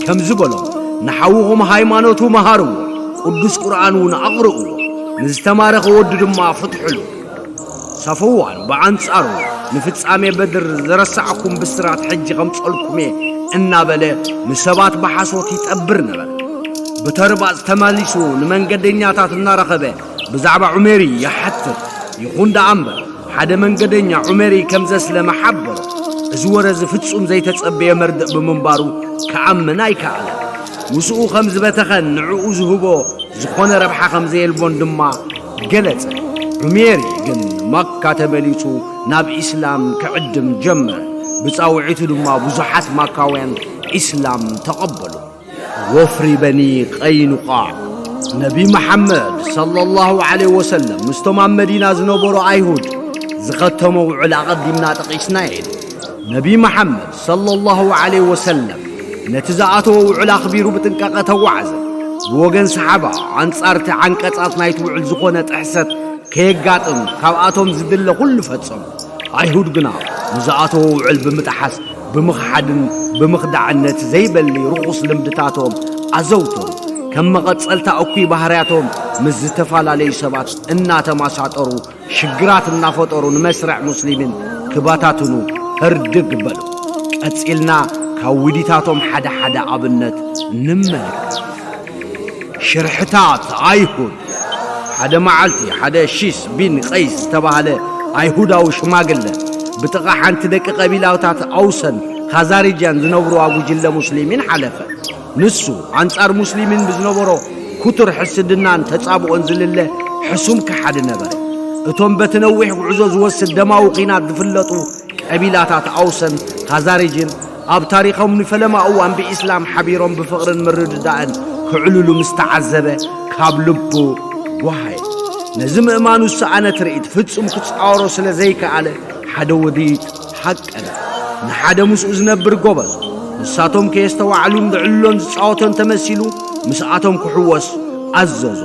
ከምዚ በሎም፣ "ንሓውኹም ሃይማኖቱ መሃርዎ፣ ቅዱስ ቁርኣን እውን ኣቕርእዎ፣ ንዝተማረኸ ወዱ ድማ ፍትሕሉ።" ሰፍዋን ብኣንጻሩ፣ "ንፍጻሜ በድር ዝረሳዕኩም ብስራት ሕጂ ከምጸልኩም እየ" እናበለ ንሰባት ብሓሶት ይጠብር ነበረ። ብተርባጽ ተመሊሱ ንመንገደኛታት እናረኸበ ብዛዕባ ዑሜሪ ይሓትት። ይኹን ደኣ እምበር፣ ሓደ መንገደኛ ዑሜሪ ከም ዘስለመ ሓበሮ። እዚ ወረ እዚ ፍጹም ዘይተጸበየ መርድእ ብምንባሩ ክኣምን ኣይከኣለን። ምስኡ ከም ዝበተኸን ንዕኡ ዝህቦ ዝኾነ ረብሓ ከም ዘየልቦን ድማ ገለጸ። ዑሜሪ ግን ማካ ተመሊሱ ናብ ኢስላም ክዕድም ጀመረ። ብጻውዒቱ ድማ ብዙሓት ማካውያን ኢስላም ተቐበሉ። ወፍሪ በኒ ቀይኑቃዕ። ነቢ መሓመድ ሰለላሁ ዐለይሂ ወሰለም ምስቶም ኣብ መዲና ዝነበሩ ኣይሁድ ዝኸተሞ ውዕል ኣቐዲምና ጠቒስናዮ ኢና። ነቢ መሓመድ ሰለላሁ ዐለይሂ ወሰለም ነቲ ዝኣተዎ ውዕል ኣኽቢሩ ብጥንቃቐ ተጓዓዘ። ብወገን ሰሓባ ኣንጻር እቲ ዓንቀጻት ናይቲ ውዕል ዝኾነ ጥሕሰት ከየጋጥም ካብኣቶም ዝድለ ኩሉ ፈጸሙ። ኣይሁድ ግና ንዝኣተዎ ውዕል ብምጥሓስ፣ ብምኽሓድን ብምኽዳዕን ነቲ ዘይበሊ ርኹስ ልምድታቶም ኣዘውተሩ። ከም መቐጸልታ እኩይ ባህርያቶም ምስ ዝተፈላለዩ ሰባት እናተመሳጠሩ ሽግራት እናፈጠሩ ንመስርዕ ሙስሊሚን ክበታትኑ ህርድግ በሉ። ቀጺልና ካብ ውዲታቶም ሓደ ሓደ ኣብነት ንመልከት። ሽርሕታት ኣይሁድ። ሓደ መዓልቲ ሓደ ሺስ ቢን ቀይስ ዝተባህለ ኣይሁዳዊ ሽማግለ ብጥቓ ሓንቲ ደቂ ቀቢላታት ኣውሰን ኻዛሪጃን ዝነብሩዋ ጉጅለ ሙስሊሚን ሓለፈ። ንሱ ኣንጻር ሙስሊሚን ብዝነበሮ ክቱር ሕስድናን ተጻብኦን ዝልለ ሕሱም ከሓዲ ነበረ። እቶም በቲ ነዊሕ ጉዕዞ ዝወስድ ደማዊ ኲናት ዝፍለጡ ቀቢላታት ኣውሰን ኻዛሪጅን ኣብ ታሪኾም ንፈለማ እዋን ብኢስላም ሓቢሮም ብፍቕርን ምርድዳእን ክዕልሉ ምስ ተዓዘበ ካብ ልቡ ጓሃየ። ነዚ ምእማኑ ዝሰኣነ ትርኢት ፍጹም ክጻወሮ ስለ ዘይከኣለ ሓደ ውዲት ሃቀነ። ንሓደ ምስኡ ዝነብር ጎበዝ ንሳቶም ከየስተዋዕሉን ዝዕልሎን ዝጻወቶን ተመሲሉ ምስኣቶም ክሕወስ ኣዘዞ።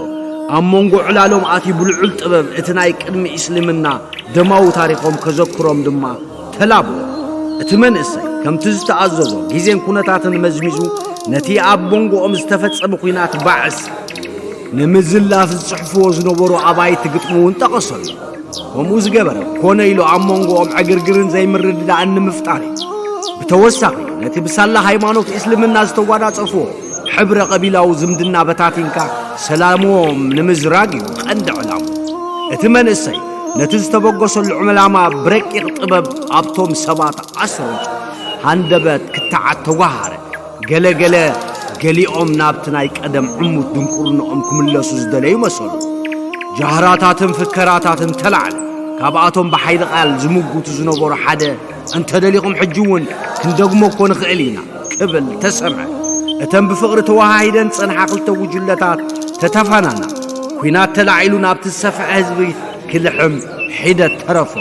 ኣብ መንጎ ዕላሎም ኣትዩ ብልዑል ጥበብ እቲ ናይ ቅድሚ እስልምና ደማዊ ታሪኾም ከዘክሮም ድማ ተላብዎ። እቲ መንእሰይ ከምቲ ዝተኣዘዞ ግዜን ኩነታትን መዝሚዙ ነቲ ኣብ መንጎኦም ዝተፈጸመ ኲናት ባዕስ ንምዝላፍ ዝጽሕፍዎ ዝነበሩ ኣባይቲ ግጥሚ እውን ጠቐሰሉ። ከምኡ ዝገበረ ኮነ ኢሉ ኣብ መንጎኦም ዕግርግርን ዘይምርድዳእን ንምፍጣር እዩ። ብተወሳኺ ነቲ ብሳላ ሃይማኖት እስልምና ዝተጓናጸፍዎ ሕብረ ቀቢላዊ ዝምድና በታቲንካ ሰላሞም ንምዝራግ እዩ ቀንዲ ዕላሙ። እቲ መንእሰይ ነቲ ዝተበገሰሉ ዕላማ ብረቂቕ ጥበብ ኣብቶም ሰባት ኣስሪጹ ሃንደበት ክተዓት ተጓሃረ። ገለ ገለ ገሊኦም ናብቲ ናይ ቀደም ዕሙት ድንቁርንኦም ክምለሱ ዝደለዩ መሰሉ። ጃህራታትን ፍከራታትን ተላዕለ። ካብኣቶም ብሓይሊ ቃል ዝምጉቱ ዝነበሩ ሓደ፣ "እንተደሊኹም ሕጂ እውን ክንደግሞ እኮ ንኽእል ኢና" ክብል ተሰምዐ። እተን ብፍቕሪ ተወሃሂደን ዝጸንሓ ክልተ ጉጅለታት ተተፈናና። ኲናት ተላዒሉ ናብቲ ዝሰፍሐ ህዝቢ ክልሕም ሒደት ተረፎ።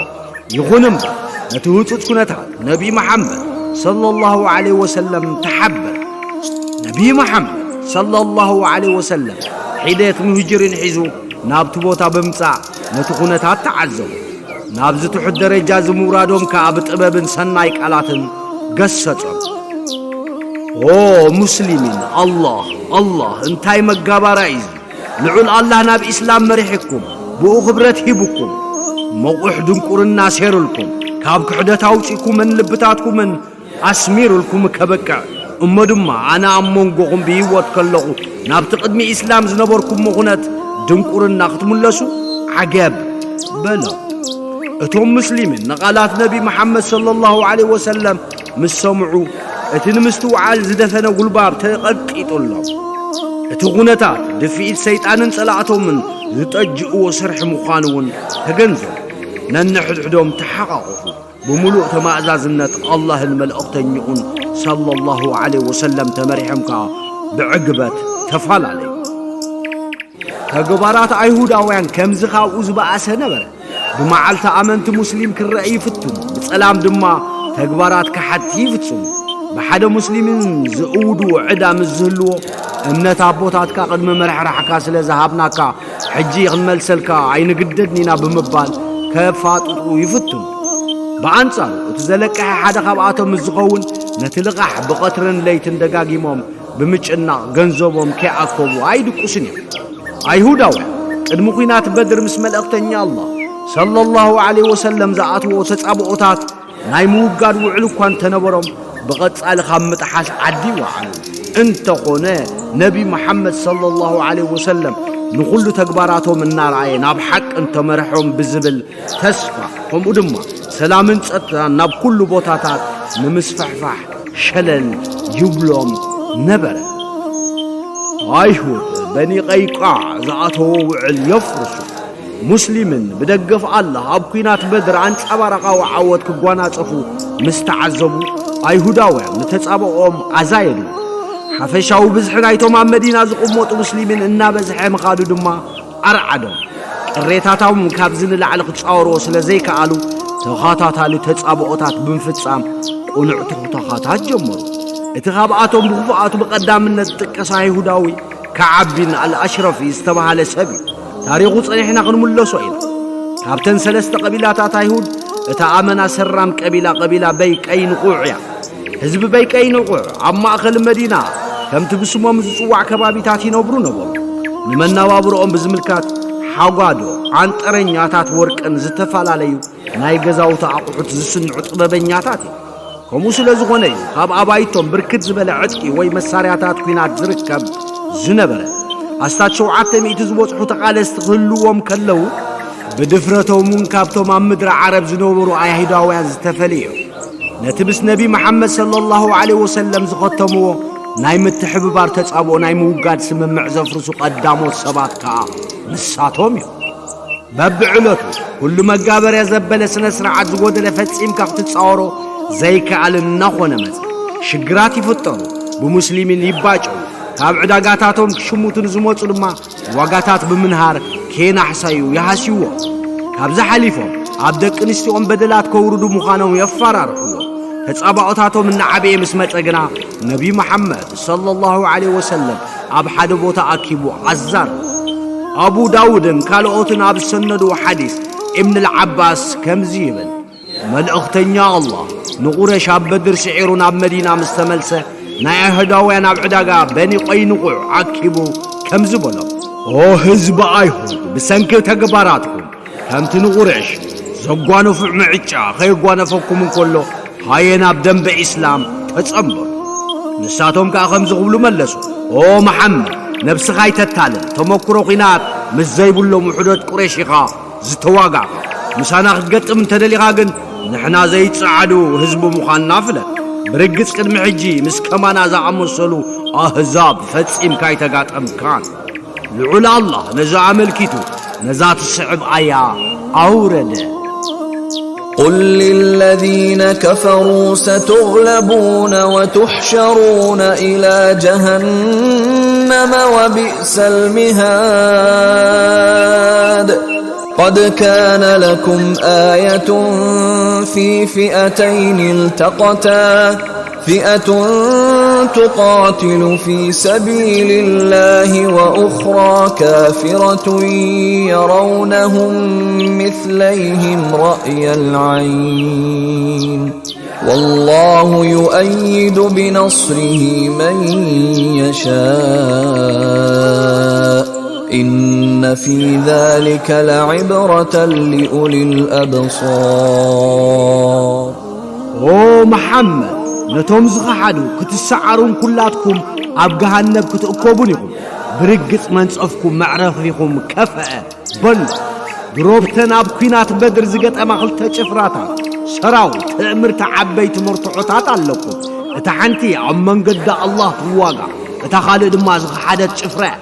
ይኹን እምበር ነቲ ህጹጽ ኩነታት ነቢ መሓመድ ሰለላሁ ዐለይሂ ወሰለም ተሓበረ። ነቢ መሓመድ ሰለላሁ ዐለይሂ ወሰለም ሒደት ሙህጅሪን ሒዙ ናብቲ ቦታ ብምጻእ ነቲ ኩነታት ተዓዘቡ። ናብዚ ትሑት ደረጃ እዚ ምውራዶም ከኣ ብጥበብን ሰናይ ቃላትን ገሰጾም። "ኦ ሙስሊሚን፣ ኣላህ፣ ኣላህ፣ እንታይ መጋባራይ እዚ? ልዑል ኣላህ ናብ ኢስላም መሪሕኩም፣ ብኡ ክብረት ሂብኩም፣ መቑሕ ድንቁርና ሴሩልኩም፣ ካብ ክሕደት ኣውጺእኩምን ልብታትኩምን ኣስሚሩልኩም ከበቅዕ፣ እሞ ድማ ኣነ ኣብ መንጎኹም ብህይወት ከለኹ ናብቲ ቅድሚ ኢስላም ዝነበርኩሞ ኩነት ድንቁርና ክትምለሱ ዓገብ" በሎም። እቶም ሙስሊሚን ንቓላት ነቢ መሓመድ ሰለላሁ ዐለይሂ ወሰለም ምስ ሰምዑ፣ እቲ ንምስትውዓል ዝደፈነ ጉልባብ ተቐንጢጡሎም። እቲ ኩነታት ድፍኢት ሰይጣንን ጸላእቶምን ዝጠጅእዎ ስርሒ ምዃኑ እውን ተገንዘቡ። ነንሕድሕዶም ተሓቓቑፉ። ብምሉእ ተማእዛዝነት ኣላህን መልእኽተኛኡን ሰለላሁ ዐለይሂ ወሰለም ተመሪሖም ከኣ ብዕግበት ተፈላለዩ። ተግባራት ኣይሁዳውያን ከምዚ ካብኡ ዝበኣሰ ነበረ። ብመዓልቲ ኣመንቲ ሙስሊም ክረአ ይፍትኑ፣ ብጸላም ድማ ተግባራት ከሓድቲ ይፍጽሙ። ብሓደ ሙስሊምን ዝእውድዎ ዕዳ ምስ ዝህልዎ፣ "እምነት ኣቦታትካ ቅድሚ ምርሕራሕካ ስለ ዝሃብናካ፣ ሕጂ ክንመልሰልካ ኣይንግደድን ኢና" ብምባል ከፋጥጡ ይፍትኑ። ብኣንጻሩ፣ እቲ ዘለቀሐ ሓደ ካብኣቶም ምስ ዝኸውን፣ ነቲ ልቓሕ ብቐትርን ለይትን ደጋጊሞም ብምጭናቕ ገንዘቦም ከይኣከቡ ኣይድቁስን እዮም። ኣይሁዳውያን ቅድሚ ኲናት በድር ምስ መልእኽተኛ ኣላህ ሰለላሁ ዐለይሂ ወሰለም ዝኣትዎ ተጻብኦታት ናይ ምውጋድ ውዕል እኳ እንተነበሮም፣ ብቐጻሊ ካብ ምጥሓስ ዓዲ ይወዓሉ። እንተኾነ፣ ነቢ መሓመድ ሰለላሁ ዐለይሂ ወሰለም ንኹሉ ተግባራቶም እናረኣየ ናብ ሓቂ እንተመርሖም ብዝብል ተስፋ፣ ከምኡ ድማ ሰላምን ጸጥታን ናብ ኩሉ ቦታታት ንምስፍሕፋሕ ሸለል ይብሎም ነበረ። ኣይሁድ በኒ ቀይቃዕ ዝኣተዎ ውዕል የፍርሱ። ሙስሊምን ብደገፍ ኣላህ ኣብ ኲናት በድር ኣንጸባራቓዊ ዓወት ክጓናጸፉ ምስ ተዓዘቡ፣ ኣይሁዳውያን ንተጻብኦኦም ኣዛየዱ። ሓፈሻዊ ብዝሒ ናይቶም ኣብ መዲና ዝቕመጡ ሙስሊሚን እናበዝሐ ምኻዱ ድማ ኣርዓዶም። ቅሬታታቶም ካብዚ ንላዕሊ ክጻወርዎ ስለ ዘይከኣሉ፣ ተኸታታሊ ተጻብኦታት ብምፍጻም ቅኑዕ ተኹታኻታት ጀመሩ። እቲ ካብኣቶም ብኽፉኣቱ ብቐዳምነት ዝጥቀስ ኣይሁዳዊ፣ ከዓብ ቢን ኣልኣሽረፊ ዝተባህለ ሰብ እዩ። ታሪኹ ጸኒሕና ክንምለሶ ኢና። ካብተን ሰለስተ ቀቢላታት ኣይሁድ፣ እታ ኣመና ሰራም ቀቢላ፣ ቀቢላ በይ ቀይንቑዕ እያ። ህዝቢ በይ ቀይንቑዕ ኣብ ማእከል መዲና፣ ከምቲ ብስሞም ዝጽዋዕ ከባቢታት ይነብሩ ነበሩ። ንመነባብሮኦም ብዝምልከት ሓጓዶ፣ ዓንጠረኛታት ወርቅን ዝተፈላለዩ ናይ ገዛውቲ ኣቑሑት ዝስንዑ ጥበበኛታት እዮም። ከምኡ ስለ ዝኾነ እዩ ካብ ኣባይቶም ብርክት ዝበለ ዕጥቂ ወይ መሳርያታት ኲናት ዝርከብ ዝነበረ። ኣስታት ሸውዓተ ሚእቲ ዝበጽሑ ተቓለስቲ ክህልዎም ከለዉ፣ ብድፍረቶም እውን ካብቶም ኣብ ምድሪ ዓረብ ዝነበሩ ኣይሁዳውያን ዝተፈልዩ እዮም። ነቲ ምስ ነቢ መሓመድ ሰለላሁ ዐለይሂ ወሰለም ዝኸተምዎ ናይ ምትሕብባር ተጻብኦ ናይ ምውጋድ ስምምዕ ዘፍርሱ ቀዳሞት ሰባት ከኣ ንሳቶም እዮም። በብዕለቱ ኩሉ መጋበርያ ዘበለ ስነ ስርዓት ዝጎደለ ፈጺምካ ክትጻወሮ ዘይከኣል እናኾነ መጸ። ሽግራት ይፍጠሩ፣ ብሙስሊሚን ይባጨው። ካብ ዕዳጋታቶም ክሽምቱ ንዝመጹ ድማ ዋጋታት ብምንሃር ከየናሕሰዩ ይሃስይዎ። ካብዚ ሓሊፎም ኣብ ደቂ ኣንስትዮኦም በደላት ከውርዱ ምዃኖም የፈራርሕዎ። ተጻባኦታቶም እናዓበየ ምስ መጸ ግና፣ ነቢ መሓመድ ሰለላሁ ዐለይሂ ወሰለም ኣብ ሓደ ቦታ ኣኪቡ ኣዛረቦም። ኣቡ ዳውድን ካልኦትን ኣብ ዝሰነድዎ ሓዲስ፣ ኢብን ኣልዓባስ ከምዚ ይብል፣ መልእኽተኛ ኣላህ ንቑረሽ ኣብ በድር ስዒሩ ናብ መዲና ምስ ተመልሰ፣ ናይ ኣይሁዳውያን ኣብ ዕዳጋ በኒ ቀይንቑዕ ኣኪቡ ከምዚ በሎም፣ ኦ ህዝቢ ኣይሁድ፣ ብሰንኪ ተግባራትኩም ከምቲ ንቑረሽ ዘጓነፉ ምዕጫ ከየጓነፈኩም እንከሎ፣ ሃየ ናብ ደንበ ኢስላም ተጸንበሩ። ንሳቶም ከኣ ከምዚ ክብሉ መለሱ፣ ኦ መሓመድ፣ ነብስኻ ኣይተታልል፣ ተመክሮ ኲናት ምስ ዘይብሎም ውሑዶት ቁረሽ ኢኻ ዝተዋጋእካ። ምሳና ክትገጥም እንተደሊኻ ግን፣ ንሕና ዘይጸዓዱ ህዝቢ ምዃንና ፍለጥ። ብርግጽ ቅድሚ ሕጂ ምስ ከማና ዝኣመሰሉ ኣህዛብ ፈጺምካ ኣይተጋጠምካን። ልዑል ኣላህ ነዚ ኣመልኪቱ ነዛ ትስዕብ ኣያ ኣውረደ። قل للذين كفروا ستغلبون وتحشرون إلى جهنم وبئس المهاد. قد كان لكم آية في فئتين التقتا، فئة تقاتل في سبيل الله وأخرى كافرة يرونهم مثليهم رأي العين، والله يؤيد بنصره من يشاء، إن في ذلك لعبرة لأولي الأبصار. ኦ መሓመድ፣ ነቶም ዝኸሓዱ ክትሰዓሩን ኩላትኩም ኣብ ገሃነብ ክትእከቡን ኢኹም። ብርግጽ መንጸፍኩም መዕረፊኹም ከፍአ በሎ። ድሮብተን ኣብ ኲናት በድር ዝገጠማ ክልተ ጭፍራታት ሰራዊት ትእምርቲ ዓበይቲ መርትዖታት ኣለኩም። እታ ሓንቲ ኣብ መንገዲ ኣላህ ትዋጋ፣ እታ ካልእ ድማ ዝኸሓደት ጭፍራ እያ።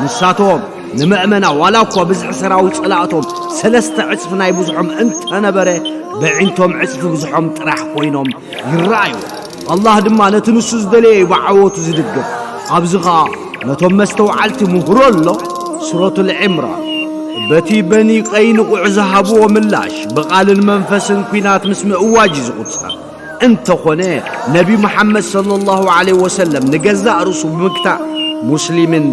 ንሳቶም ንምእመና ዋላ እኳ ብዝሒ ሰራዊት ጸላእቶም ሰለስተ ዕጽፊ ናይ ብዝሖም እንተነበረ፣ በዒንቶም ዕጽፊ ብዝሖም ጥራሕ ኮይኖም ይረኣዩ። ኣላህ ድማ ነቲ ንሱ ዝደለየ እዩ ብዓወቱ ዝድግፍ። ኣብዚ ኸኣ ነቶም መስተውዓልቲ ምህሮ ኣሎ። ሱረቱል ዕምራን። በቲ በኒ ቀይንቑዕ ዝሃብዎ ምላሽ ብቓልን መንፈስን ኲናት ምስ ምእዋጅ እዩ ዝቑጸር። እንተኾነ ነቢ መሓመድ ሰለላሁ ዐለይሂ ወሰለም ንገዛእ ርእሱ ብምግታእ ሙስሊምን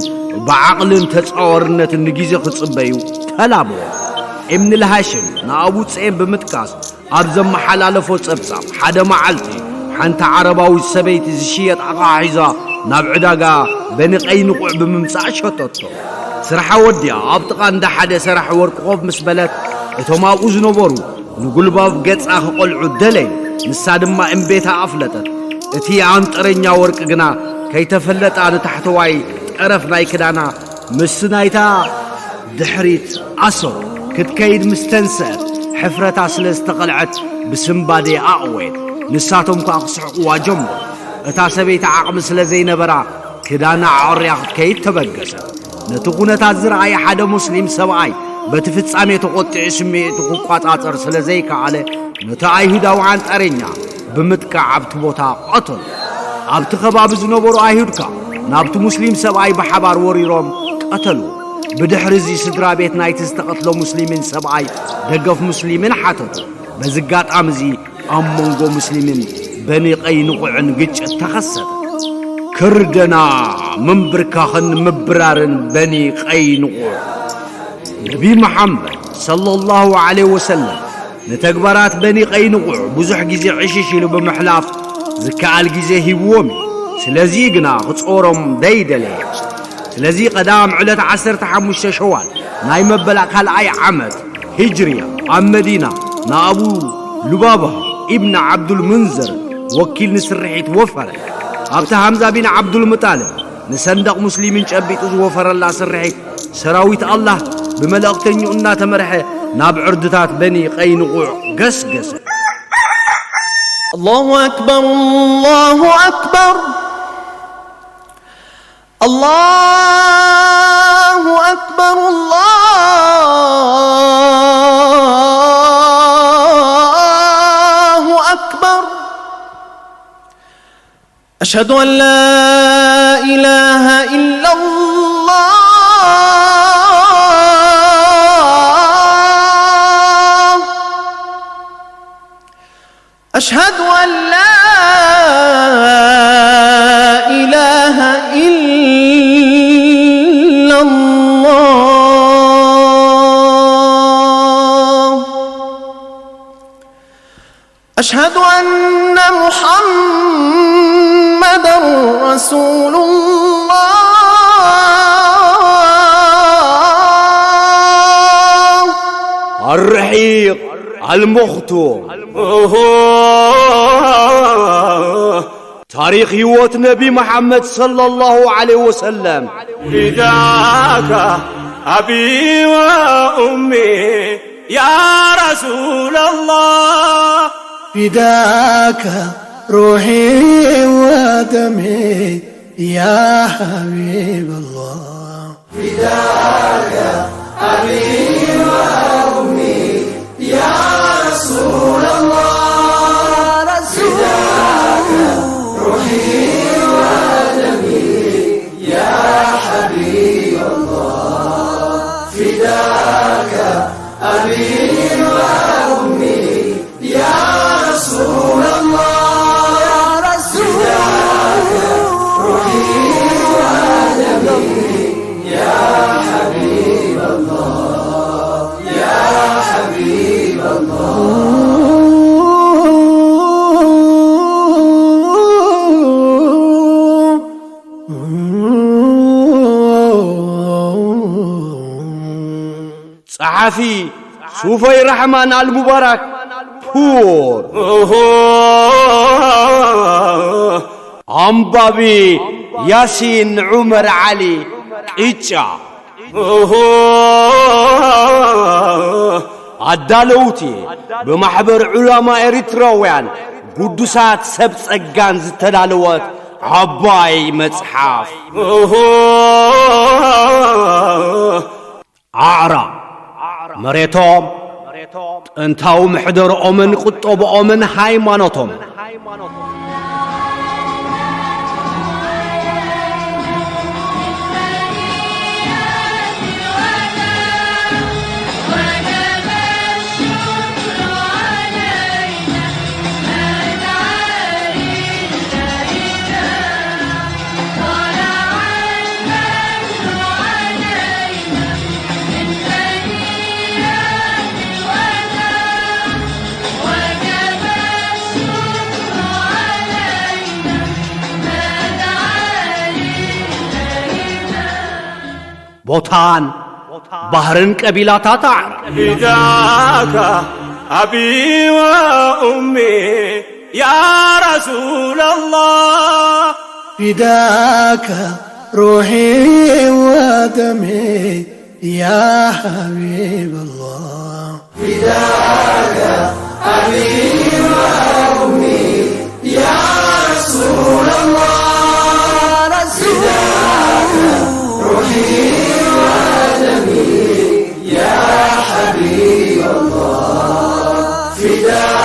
ብዓቕልን ተጻዋርነትን ንግዜ ክጽበዩ ተላብዎ። ኢብን ኣልሃሽም ንኣቡ ጸይን ብምጥቃስ ኣብ ዘመሓላለፎ ጸብጻብ፣ ሓደ መዓልቲ ሓንቲ ዓረባዊት ሰበይቲ ዝሽየጥ ኣቕሓ ሒዛ ናብ ዕዳጋ በኒ ቀይንቑዕ ብምምጻእ ሸጠቶ። ስርሓ ወዲኣ ኣብ ጥቓ እንዳ ሓደ ሰራሒ ወርቂ ኮፍ ምስ በለት፣ እቶም ኣብኡ ዝነበሩ ንጉልባብ ገጻ ክቐልዑ ደለዩ። ንሳ ድማ እምቤታ ኣፍለጠት። እቲ ኣንጠረኛ ወርቂ ግና ከይተፈለጣ ንታሕተዋይ ጠረፍ ናይ ክዳና ምስ ናይታ ድሕሪት ኣሰሩ። ክትከይድ ምስ ተንስአት፣ ሕፍረታ ስለ ዝተቐልዐት ብስንባዴ ኣእወየት። ንሳቶም ከኣ ክስሕቕዋ ጀመሩ። እታ ሰበይቲ ዓቕሚ ስለ ዘይነበራ፣ ክዳና ኣዕርያ ክትከይድ ተበገሰት። ነቲ ኩነታት ዝረኣየ ሓደ ሙስሊም ሰብኣይ በቲ ፍጻሜ ተቖጢዑ ስምዒቱ ክቋጻጸር ስለ ዘይከኣለ፣ ነቲ ኣይሁዳዊ ኣንጠረኛ ብምጥቃዕ ኣብቲ ቦታ ቀተሎ። ኣብቲ ከባቢ ዝነበሩ ኣይሁድ ከኣ ናብቲ ሙስሊም ሰብኣይ ብሓባር ወሪሮም ቀተልዎ። ብድሕሪ እዚ ስድራ ቤት ናይቲ ዝተቐትሎ ሙስሊምን ሰብኣይ ደገፍ ሙስሊምን ሓተቱ። በዚ ኣጋጣሚ እዚ ኣብ መንጎ ሙስሊምን በኒ ቀይንቑዕን ግጭት ተኸሰተ። ክርደና ምንብርካኽን ምብራርን በኒ ቀይንቑዕ። ነቢ መሓመድ ሰለላሁ ዐለይሂ ወሰለም ንተግባራት በኒ ቀይንቑዕ ብዙሕ ግዜ ዕሽሽ ኢሉ ብምሕላፍ ዝከኣል ግዜ ሂብዎም እዩ። ስለዚ ግና ክጾሮም ደይደለየ። ስለዚ ቀዳም ዕለት ዓሰርተ ሓሙሽተ ሸዋል ናይ መበል ካልኣይ ዓመት ሂጅርያ ኣብ መዲና ንኣቡ ሉባባ ኢብን ዓብዱል ሙንዝር ወኪል ንስርሒት ወፈረ። ኣብቲ ሃምዛ ቢን ዓብዱል ሙጣልብ ንሰንደቕ ሙስሊሚን ጨቢጡ ዝወፈረላ ስርሒት ሰራዊት ኣላህ ብመልእኽተኝኡ እናተመርሐ ናብ ዕርድታት በኒ ቀይንቑዕ ገስገሰ። الله أكبر، الله أكبر. الله أكبر، الله أكبر. أشهد أن لا إله إلا الله. أشهد أن لا إله إلا الله. أشهد أن محمدا رسول الله. الرحيق المختوم. ታሪኽ ህይወት ነቢ መሓመድ ሰለላሁ ዐለይሂ ወሰለም። فداك أبي وأمي يا رسول الله. فداك روحي ودمي يا حبيب الله. فداك أبي وأمي يا رسول الله. فداك روحي ودمي يا حبيب الله. فداك أبي وأمي يا رسول الله. يا رسول الله. روحي ودمي يا حبيب الله، يا حبيب الله. ጸሓፊ ሱፈይ ራሕማን ኣልሙባራክ ፑር። ኣንባቢ ያሲን ዑመር ዓሊ ቅጫ። ኣዳለውቲ ብማሕበር ዑላማ ኤሪትራውያን ግዱሳት ሰብ ጸጋን ዝተዳለወት ዓባይ መጽሓፍ። ኣዕራ መሬቶም፣ ጥንታዊ ምሕደርኦምን ቁጠብኦምን ሃይማኖቶም። ቦታን ባህርን ቀቢላታት ኣዕራብ። فداك أبي وأمي يا رسول الله. فداك روحي ودمي يا حبيب الله. فداك أبي وأمي يا رسول الله. فداك روحي ودمي يا حبيب الله. فداك